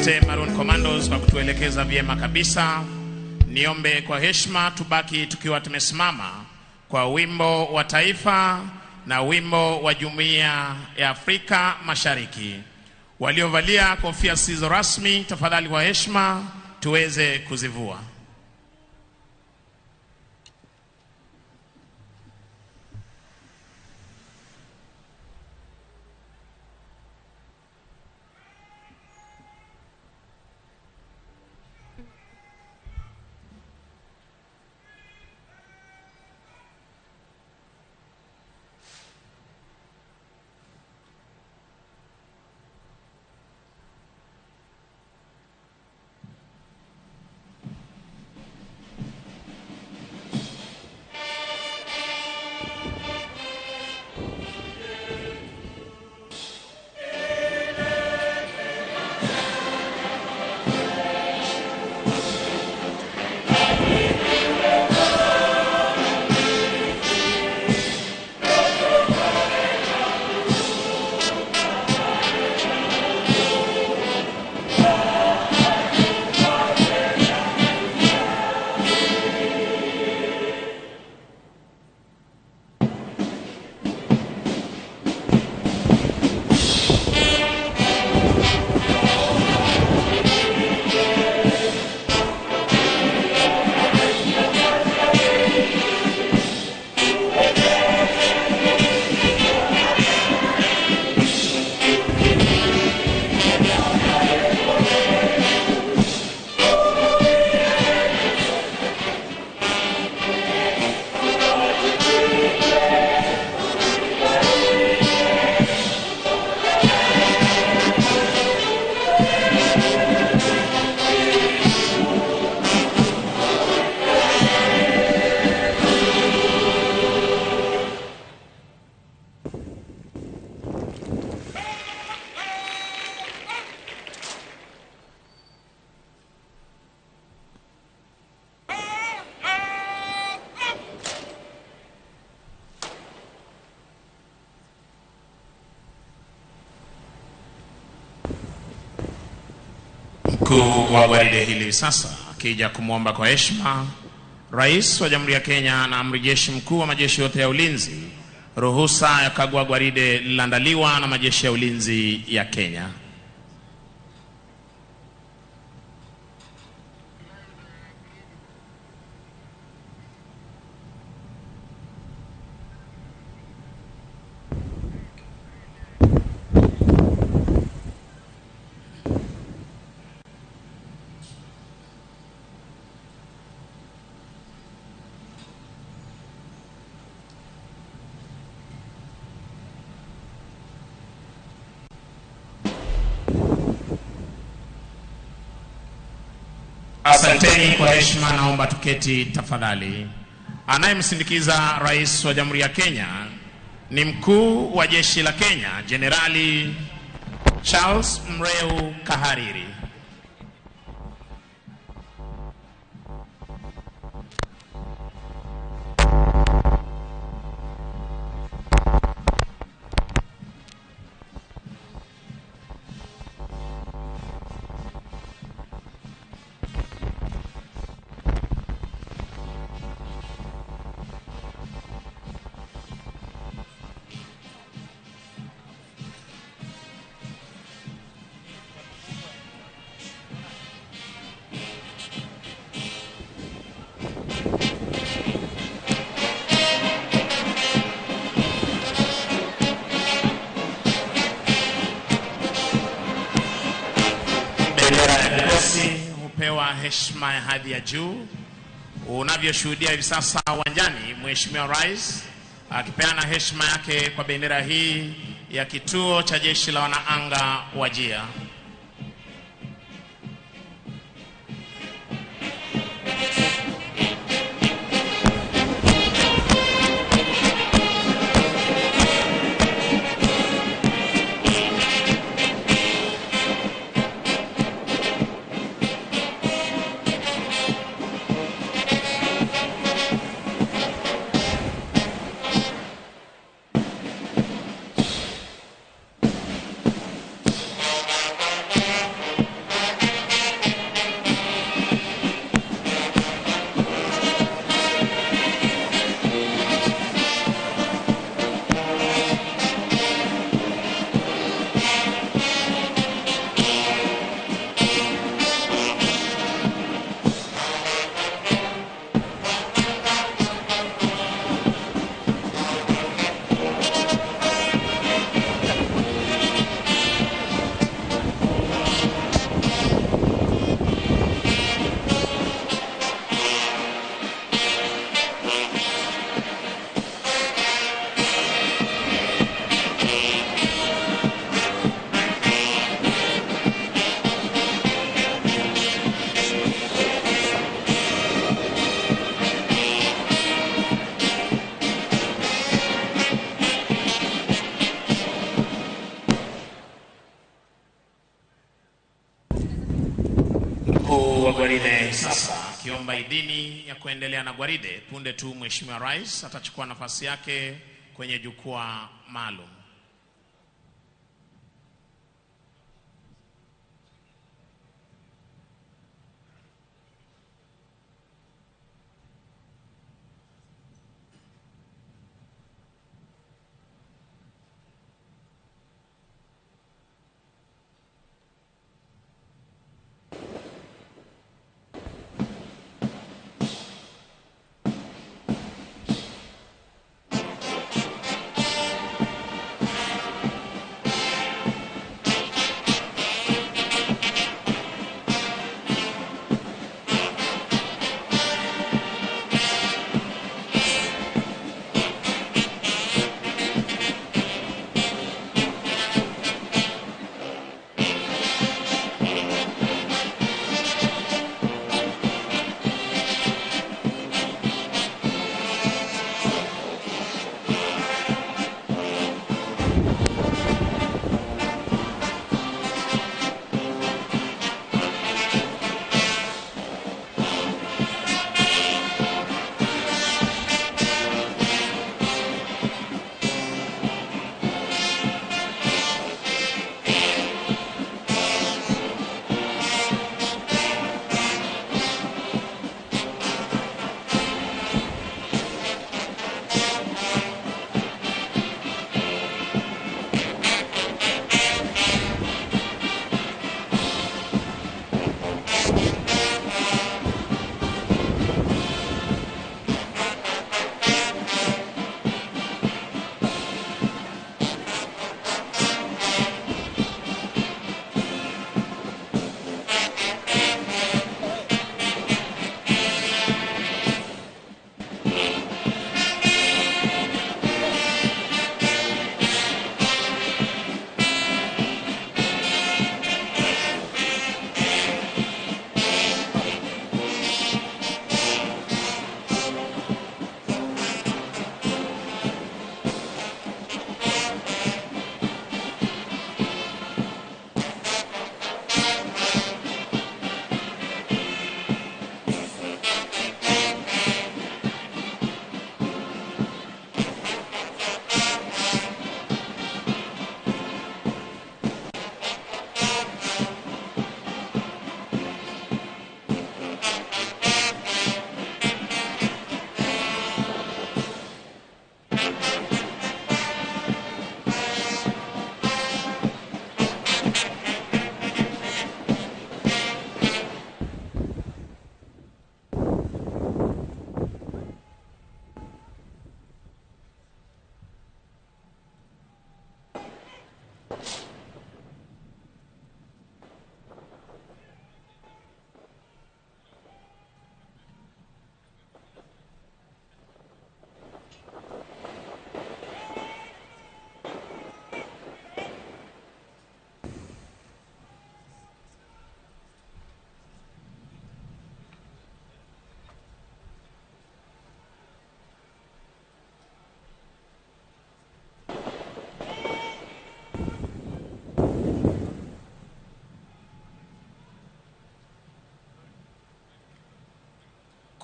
Asante Maroon Commandos kwa kutuelekeza vyema kabisa. Niombe kwa heshima tubaki tukiwa tumesimama kwa wimbo wa taifa na wimbo wa Jumuiya ya Afrika Mashariki. Waliovalia kofia zisizo rasmi, tafadhali kwa heshima tuweze kuzivua. Mkuu wa gwaride hili sasa akija kumwomba kwa heshima Rais wa Jamhuri ya Kenya na Amri Jeshi Mkuu wa majeshi yote ya ulinzi ruhusa ya kukagua gwaride lililoandaliwa na majeshi ya ulinzi ya Kenya. Asanteni kwa heshima, naomba tuketi tafadhali. Anayemsindikiza Rais wa Jamhuri ya Kenya ni Mkuu wa Jeshi la Kenya, Jenerali Charles Mreu Kahariri. Bendera ya kikosi hupewa heshima ya hadhi ya juu. Unavyoshuhudia hivi sasa uwanjani, Mheshimiwa Rais akipeana heshima yake kwa bendera hii ya kituo cha jeshi la wanaanga Wajir. Mkuu wa gwaride sasa akiomba idhini ya kuendelea na gwaride. Punde tu Mheshimiwa Rais atachukua nafasi yake kwenye jukwaa maalum.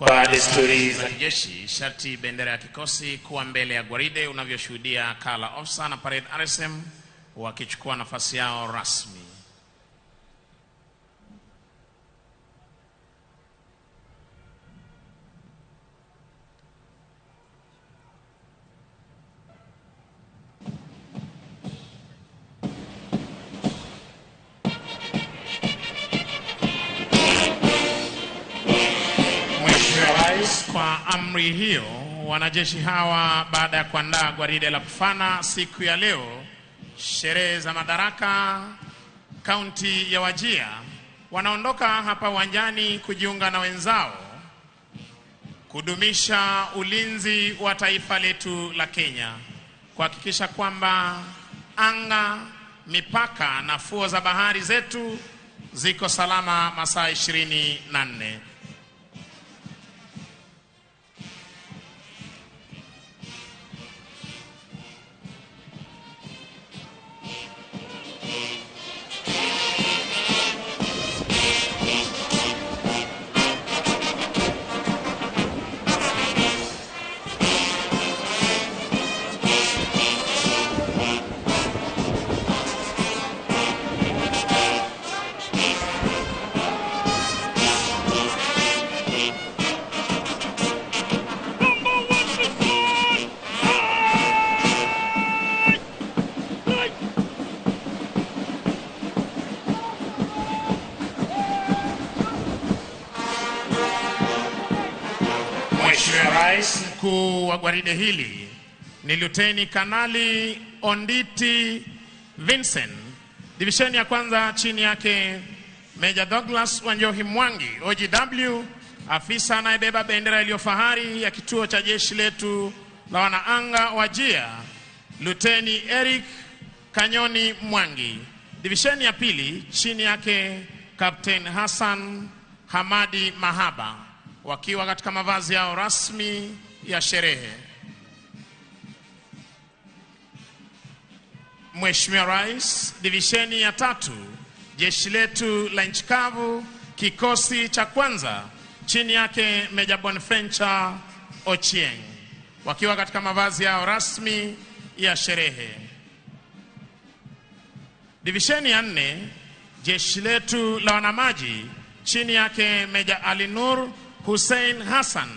Kwa desturi za kijeshi, sharti bendera ya kikosi kuwa mbele ya gwaride unavyoshuhudia Kala Officer na Parade RSM wakichukua nafasi yao rasmi. Kwa amri hiyo, wanajeshi hawa baada ya kuandaa gwaride la kufana siku ya leo, sherehe za Madaraka kaunti ya Wajir, wanaondoka hapa uwanjani kujiunga na wenzao kudumisha ulinzi wa taifa letu la Kenya, kuhakikisha kwamba anga, mipaka na fuo za bahari zetu ziko salama masaa 24. Mheshimiwa Rais, mkuu wa gwaride hili ni Luteni Kanali Onditi Vincent, divisheni ya kwanza chini yake Meja Douglas Wanjohi Mwangi, OGW, afisa anayebeba bendera iliyo fahari ya kituo cha jeshi letu la wanaanga Wajir, Luteni Eric Kanyoni Mwangi. Divisheni ya pili chini yake Captain Hassan Hamadi Mahaba, wakiwa katika mavazi yao rasmi ya sherehe. Mheshimiwa Rais, divisheni ya tatu, jeshi letu la nchi kavu, kikosi cha kwanza chini yake Meja Bonfencha Ochieng, wakiwa katika mavazi yao rasmi ya sherehe. Divisheni ya nne, jeshi letu la wanamaji chini yake Meja Alinur Hussein Hassan,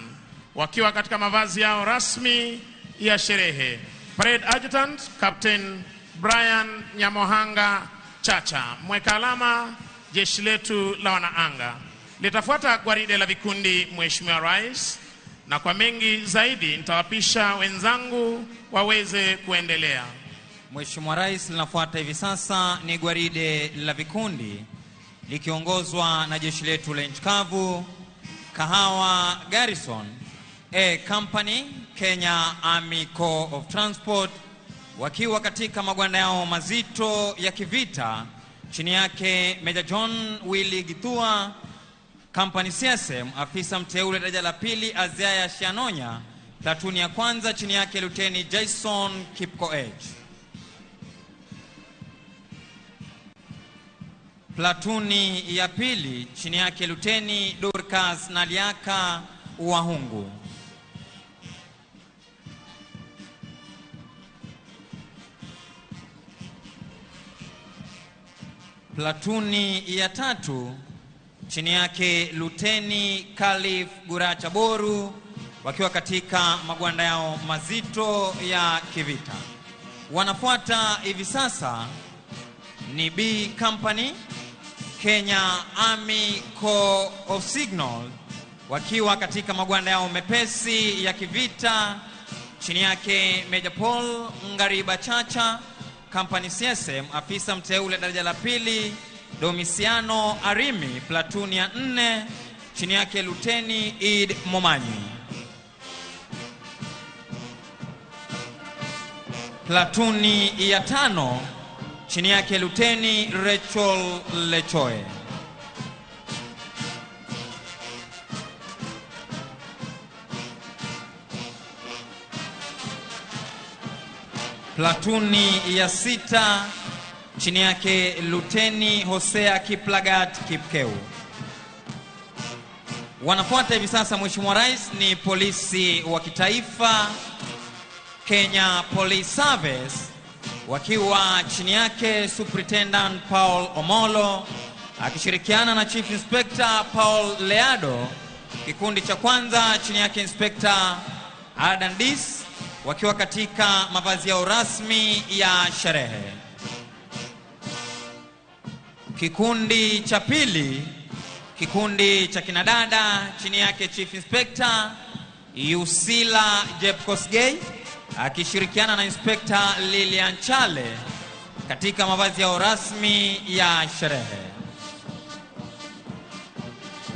wakiwa katika mavazi yao rasmi ya sherehe. Parade Adjutant Captain Brian Nyamohanga Chacha, mweka alama jeshi letu la wanaanga. Litafuata gwaride la vikundi, Mheshimiwa Rais, na kwa mengi zaidi nitawapisha wenzangu waweze kuendelea. Mheshimiwa Rais, linafuata hivi sasa ni gwaride la vikundi likiongozwa na jeshi letu la nchi kavu, Kahawa Garrison, A Company, Kenya Army Corps of Transport, wakiwa katika magwanda yao mazito ya kivita, chini yake Meja John Willy Githua, Company CSM, afisa mteule daraja la pili Aziaya Shianonya, platuni ya kwanza, chini yake Luteni Jason Kipkoech. Platuni ya pili chini yake Luteni Dorcas Naliaka Wahungu. Platuni ya tatu chini yake Luteni Khalif Guracha Boru, wakiwa katika magwanda yao mazito ya kivita. Wanafuata hivi sasa ni B Company, Kenya Army Corps of Signal, wakiwa katika magwanda yao mepesi ya kivita, chini yake Meja Paul Ngariba Chacha, Company CSM, afisa mteule daraja la pili Domisiano Arimi, platuni ya 4, chini yake Luteni Eid Momanyi. Platuni ya 5, chini yake Luteni Rachel Lechoe. Platuni ya 6, chini yake Luteni Hosea Kiplagat Kipkeu. Wanafuata hivi sasa, Mheshimiwa Rais, ni polisi wa kitaifa Kenya Police Service, wakiwa chini yake Superintendent Paul Omolo akishirikiana na Chief Inspector Paul Leado. Kikundi cha kwanza chini yake Inspector Adan Dis, wakiwa katika mavazi yao rasmi ya sherehe. Kikundi cha pili, kikundi cha kinadada, chini yake Chief Inspector Yusila Jepkosgei akishirikiana na Inspector Lilian Chale katika mavazi yao rasmi ya sherehe.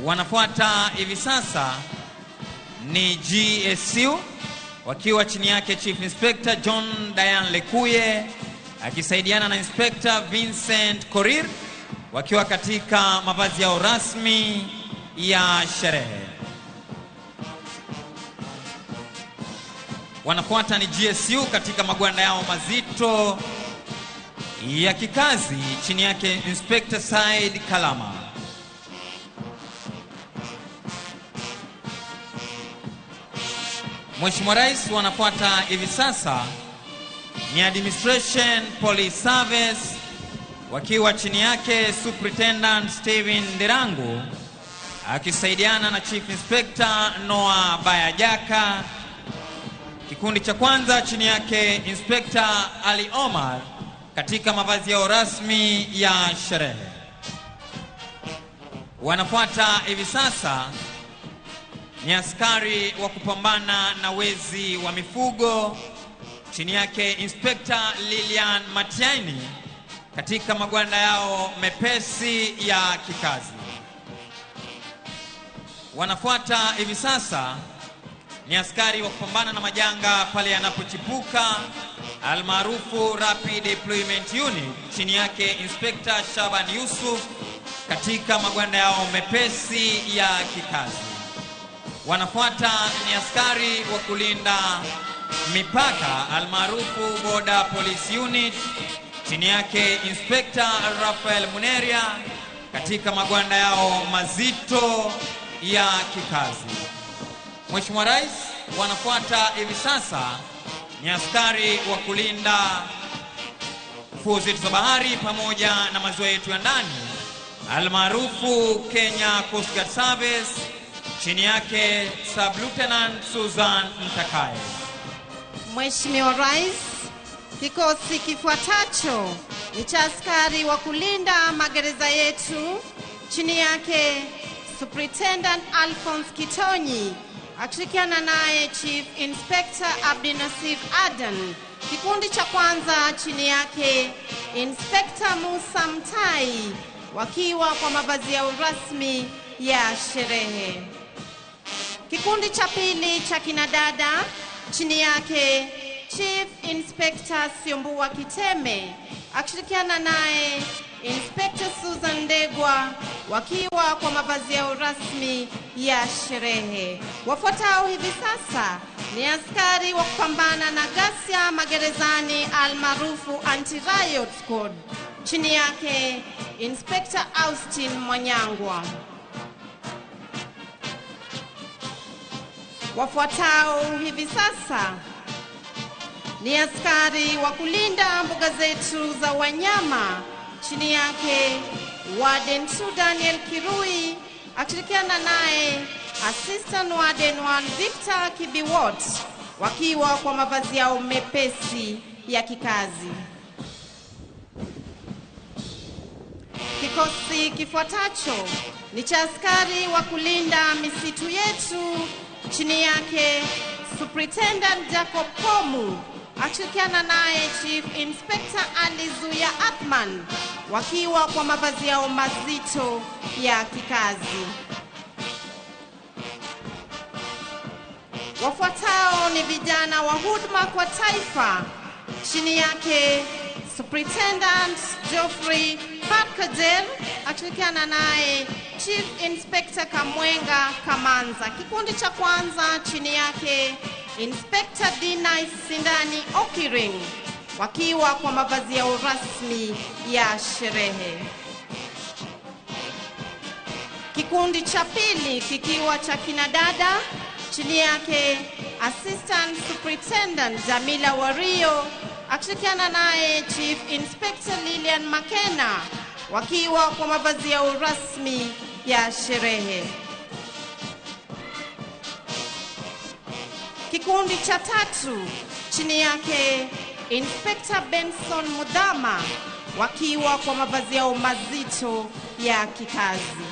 Wanafuata hivi sasa ni GSU, wakiwa chini yake Chief Inspector John Diane Lekuye akisaidiana na Inspector Vincent Korir, wakiwa katika mavazi yao rasmi ya sherehe. Wanafuata ni GSU katika magwanda yao mazito ya kikazi, chini yake Inspector Said Kalama. Mheshimiwa Rais, wanafuata hivi sasa ni Administration Police Service, wakiwa chini yake Superintendent Steven Ndirangu akisaidiana na Chief Inspector Noah Bayajaka. Kikundi cha kwanza chini yake Inspector Ali Omar katika mavazi yao rasmi ya sherehe. Wanafuata hivi sasa ni askari wa kupambana na wezi wa mifugo, chini yake Inspector Lilian Matiani katika magwanda yao mepesi ya kikazi. Wanafuata hivi sasa ni askari wa kupambana na majanga pale yanapochipuka, almaarufu Rapid Deployment Unit, chini yake Inspector Shaban Yusuf katika magwanda yao mepesi ya kikazi. Wanafuata ni askari wa kulinda mipaka, almaarufu Border Police Unit, chini yake Inspector Rafael Muneria katika magwanda yao mazito ya kikazi. Mheshimiwa Rais, wanafuata hivi sasa ni askari wa kulinda fuo zetu za bahari pamoja na maziwa yetu ya ndani, almaarufu Kenya Coast Guard Service, chini yake Sub Lieutenant Susan Mtakaye. Mheshimiwa Rais, kikosi kifuatacho ni cha askari wa kulinda magereza yetu, chini yake Superintendent Alphonse Kitonyi akishirikiana naye Chief Inspector Abdinasir Adan. Kikundi cha kwanza chini yake Inspector Musa Mtai wakiwa kwa mavazi yao rasmi ya sherehe. Kikundi cha pili cha kinadada chini yake Chief Inspector Siombua Kiteme akishirikiana naye Inspector Susan Ndegwa wakiwa kwa mavazi yao rasmi ya sherehe. Wafuatao hivi sasa ni askari wa kupambana na ghasia magerezani almaarufu Anti-Riot Squad, chini yake Inspector Austin Mwanyangwa. Wafuatao hivi sasa ni askari wa kulinda mbuga zetu za wanyama, chini yake Warden 2 Daniel Kirui akishirikiana naye Assistant Warden 1 Victor Kibiwot wakiwa kwa mavazi yao mepesi ya kikazi. Kikosi kifuatacho ni cha askari wa kulinda misitu yetu, chini yake Superintendent Jacob Komu akishirikiana naye Chief Inspector Ali Zuya Athman wakiwa kwa mavazi yao mazito ya kikazi. Wafuatao ni vijana wa huduma kwa taifa, chini yake Superintendent Geoffrey Parkader akishirikiana naye Chief Inspector Kamwenga Kamanza. Kikundi cha kwanza chini yake Inspector Dinai Sindani Okiring wakiwa kwa mavazi yao rasmi ya sherehe. Kikundi cha pili kikiwa cha kinadada, chini yake Assistant Superintendent Jamila Wario akishirikiana naye Chief Inspector Lilian Makena wakiwa kwa mavazi yao rasmi ya sherehe. Kikundi cha tatu chini yake Inspector Benson Mudama wakiwa kwa mavazi yao mazito ya kikazi.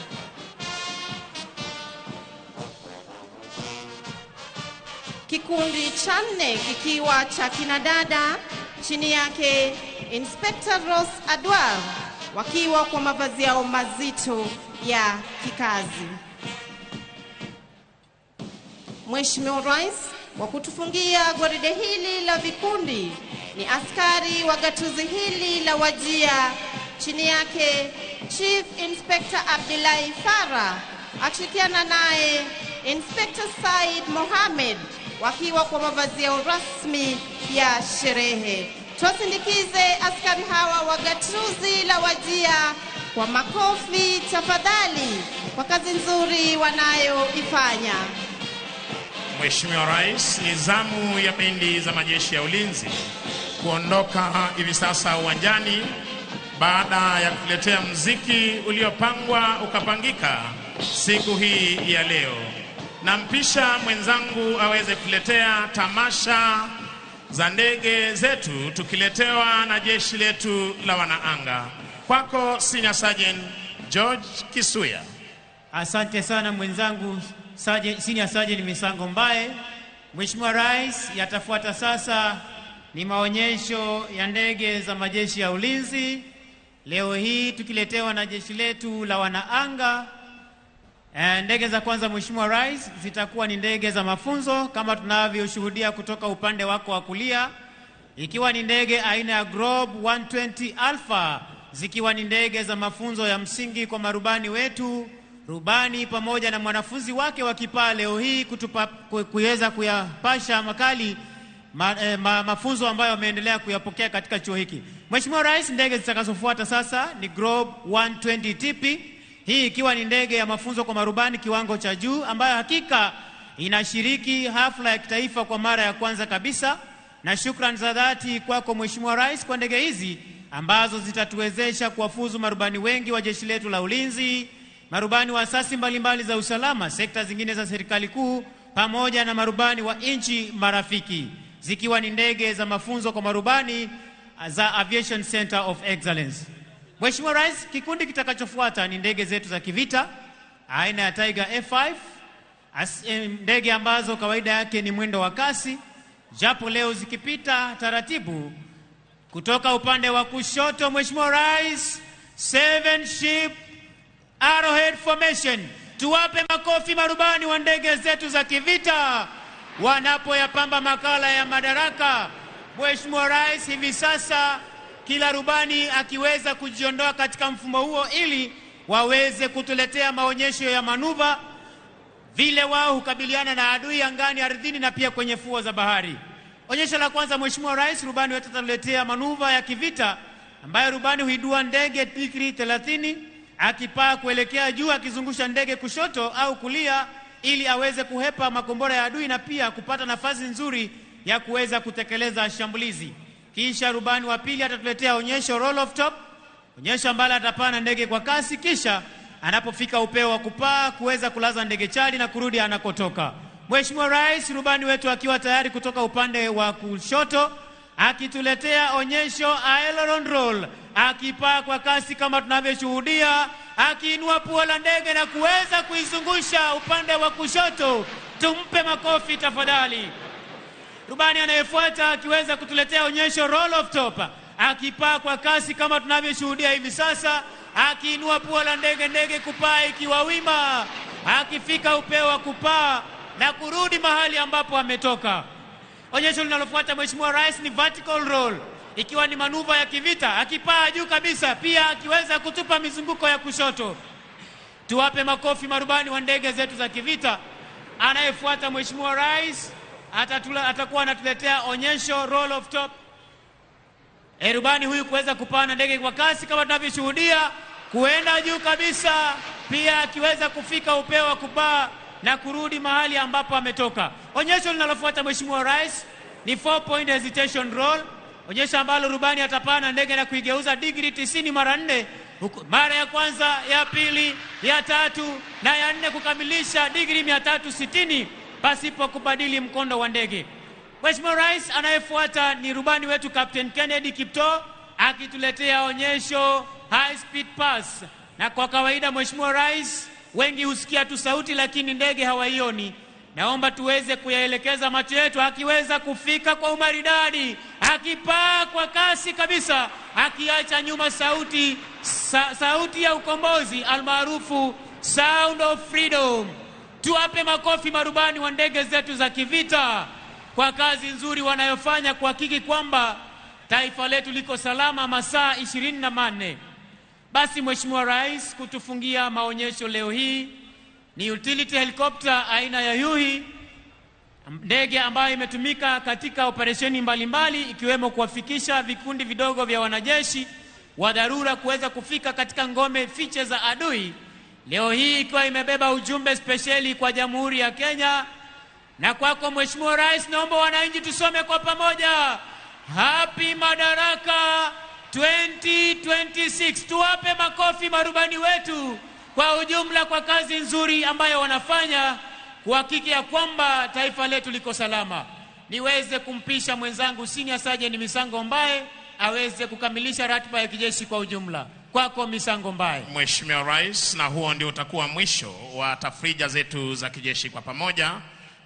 Kikundi cha nne kikiwa cha kinadada, chini yake Inspector Rose Adwar wakiwa kwa mavazi yao mazito ya kikazi. Mheshimiwa Rais, wa kutufungia gwaride hili la vikundi ni askari wa gatuzi hili la Wajir, chini yake Chief Inspector Abdullahi Farah akishirikiana naye Inspector Said Mohamed wakiwa kwa mavazi yao rasmi ya sherehe. Tuwasindikize askari hawa wa gatuzi la Wajir kwa makofi tafadhali kwa kazi nzuri wanayoifanya. Mheshimiwa Rais, ni zamu ya bendi za majeshi ya ulinzi kuondoka hivi sasa uwanjani baada ya kuletea mziki uliopangwa ukapangika siku hii ya leo. Nampisha mwenzangu aweze kuletea tamasha za ndege zetu tukiletewa na jeshi letu la wanaanga. Kwako Senior Sergeant George Kisuya. Asante sana mwenzangu Senior Sergeant Misango Mbae. Mheshimiwa Rais, yatafuata sasa ni maonyesho ya ndege za majeshi ya ulinzi. Leo hii tukiletewa na jeshi letu la wanaanga. Ndege za kwanza Mheshimiwa Rais zitakuwa ni ndege za mafunzo kama tunavyoshuhudia kutoka upande wako wa kulia, ikiwa ni ndege aina ya Grob 120 Alpha, zikiwa ni ndege za mafunzo ya msingi kwa marubani wetu, rubani pamoja na mwanafunzi wake wa kipaa leo hii kuweza kuyapasha makali mafunzo ambayo wameendelea kuyapokea katika chuo hiki. Mheshimiwa Rais, ndege zitakazofuata sasa ni Grob 120 TP, hii ikiwa ni ndege ya mafunzo kwa marubani kiwango cha juu ambayo hakika inashiriki hafla ya kitaifa kwa mara ya kwanza kabisa, na shukrani za dhati kwako Mheshimiwa Rais kwa ndege hizi ambazo zitatuwezesha kuwafuzu marubani wengi wa jeshi letu la ulinzi, marubani wa asasi mbalimbali za usalama, sekta zingine za serikali kuu, pamoja na marubani wa nchi marafiki, zikiwa ni ndege za mafunzo kwa marubani za Aviation Center of Excellence. Mheshimiwa Rais, kikundi kitakachofuata ni ndege zetu za kivita aina ya Tiger F5, ndege ambazo kawaida yake ni mwendo wa kasi, japo leo zikipita taratibu. Kutoka upande wa kushoto Mheshimiwa Rais, 7 ship Arrowhead Formation. Tuwape makofi marubani wa ndege zetu za kivita wanapoyapamba makala ya Madaraka. Mheshimiwa Rais, hivi sasa kila rubani akiweza kujiondoa katika mfumo huo ili waweze kutuletea maonyesho ya manuva vile wao hukabiliana na adui angani, ardhini na pia kwenye fuo za bahari. Onyesho la kwanza Mheshimiwa Rais, rubani wetu atatuletea manuva ya kivita ambayo rubani huidua ndege digrii 30 akipaa kuelekea juu akizungusha ndege kushoto au kulia ili aweze kuhepa makombora ya adui na pia kupata nafasi nzuri ya kuweza kutekeleza shambulizi. Kisha rubani wa pili atatuletea onyesho roll off top, onyesho ambalo atapaa na ndege kwa kasi, kisha anapofika upeo wa kupaa kuweza kulaza ndege chali na kurudi anakotoka. Mheshimiwa Rais, rubani wetu akiwa tayari kutoka upande wa kushoto akituletea onyesho aileron roll, akipaa kwa kasi kama tunavyoshuhudia, akiinua pua la ndege na kuweza kuizungusha upande wa kushoto. Tumpe makofi tafadhali. Rubani anayefuata akiweza kutuletea onyesho roll off top, akipaa kwa kasi kama tunavyoshuhudia hivi sasa, akiinua pua la ndege, ndege kupaa ikiwa wima, akifika upeo wa kupaa na kurudi mahali ambapo ametoka. Onyesho linalofuata Mheshimiwa Rais ni vertical roll, ikiwa ni manuva ya kivita, akipaa juu kabisa, pia akiweza kutupa mizunguko ya kushoto. Tuwape makofi marubani wa ndege zetu za kivita. Anayefuata Mheshimiwa Rais atakuwa anatuletea onyesho roll off top. Rubani huyu kuweza kupaa na ndege kwa kasi kama tunavyoshuhudia, kuenda juu kabisa, pia akiweza kufika upeo wa kupaa na kurudi mahali ambapo ametoka. Onyesho linalofuata Mheshimiwa Rais ni 4 point hesitation roll, onyesho ambalo rubani atapaa na ndege na kuigeuza digrii 90 mara 4, mara ya kwanza, ya pili, ya tatu na ya nne, kukamilisha digrii 360 pasipo kubadili mkondo wa ndege. Mheshimiwa Rais, anayefuata ni rubani wetu Captain Kennedy Kiptoo akituletea onyesho high speed pass. Na kwa kawaida Mheshimiwa Rais, wengi husikia tu sauti lakini ndege hawaioni. Naomba tuweze kuyaelekeza macho yetu, akiweza kufika kwa umaridadi, akipaa kwa kasi kabisa, akiacha nyuma sauti sauti ya ukombozi almaarufu Sound of Freedom. Tuwape makofi marubani wa ndege zetu za kivita kwa kazi nzuri wanayofanya kuhakiki kwamba taifa letu liko salama masaa 24. Basi Mheshimiwa Rais, kutufungia maonyesho leo hii ni utility helicopter aina ya Yuhi, ndege ambayo imetumika katika operesheni mbalimbali ikiwemo kuwafikisha vikundi vidogo vya wanajeshi wa dharura kuweza kufika katika ngome fiche za adui. Leo hii ikiwa imebeba ujumbe spesheli kwa Jamhuri ya Kenya na kwako Mheshimiwa Rais, naomba wananchi tusome kwa pamoja Happy Madaraka 2026. Tuwape makofi marubani wetu kwa ujumla kwa kazi nzuri ambayo wanafanya kuhakiki ya kwamba taifa letu liko salama. Niweze kumpisha mwenzangu Senior Sergeant Misango Mbae aweze kukamilisha ratiba ya kijeshi kwa ujumla. Kwako Misango Mbae. Mheshimiwa Rais, na huo ndio utakuwa mwisho wa tafrija zetu za kijeshi kwa pamoja.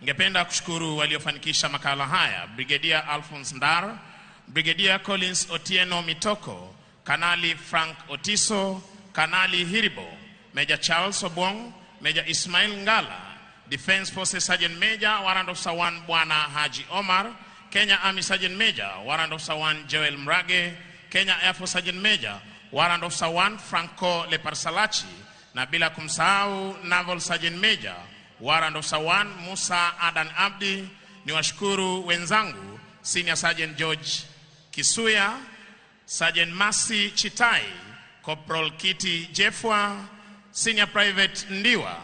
Ningependa kushukuru waliofanikisha makala haya: Brigedia Alphonse Ndar, Brigedia Collins Otieno Mitoko, Kanali Frank Otiso, Kanali Hiribo, Major Charles Obong, Major Ismail Ngala, Defense Forces Sergeant Major Warrant Officer 1 Bwana Haji Omar, Kenya Army Sergeant Major Warrant Officer 1 Joel Mrage, Kenya Air Force Sergeant Major Warrant Officer 1 Franco Leparsalachi, na bila kumsahau Naval Sergeant Major Warrant Officer 1 Musa Adan Abdi. Niwashukuru wenzangu Senior Sergeant George Kisuya, Sergeant Masi Chitai, Corporal Kiti Jeffwa, Senior Private Ndiwa.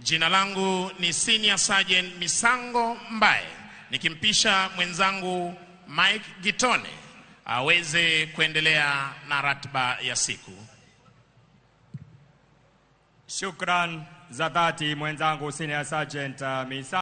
Jina langu ni Senior Sergeant Misango Mbae, nikimpisha mwenzangu Mike Gitone aweze kuendelea na ratiba ya siku. Shukran za dhati mwenzangu Senior Sergeant Misa.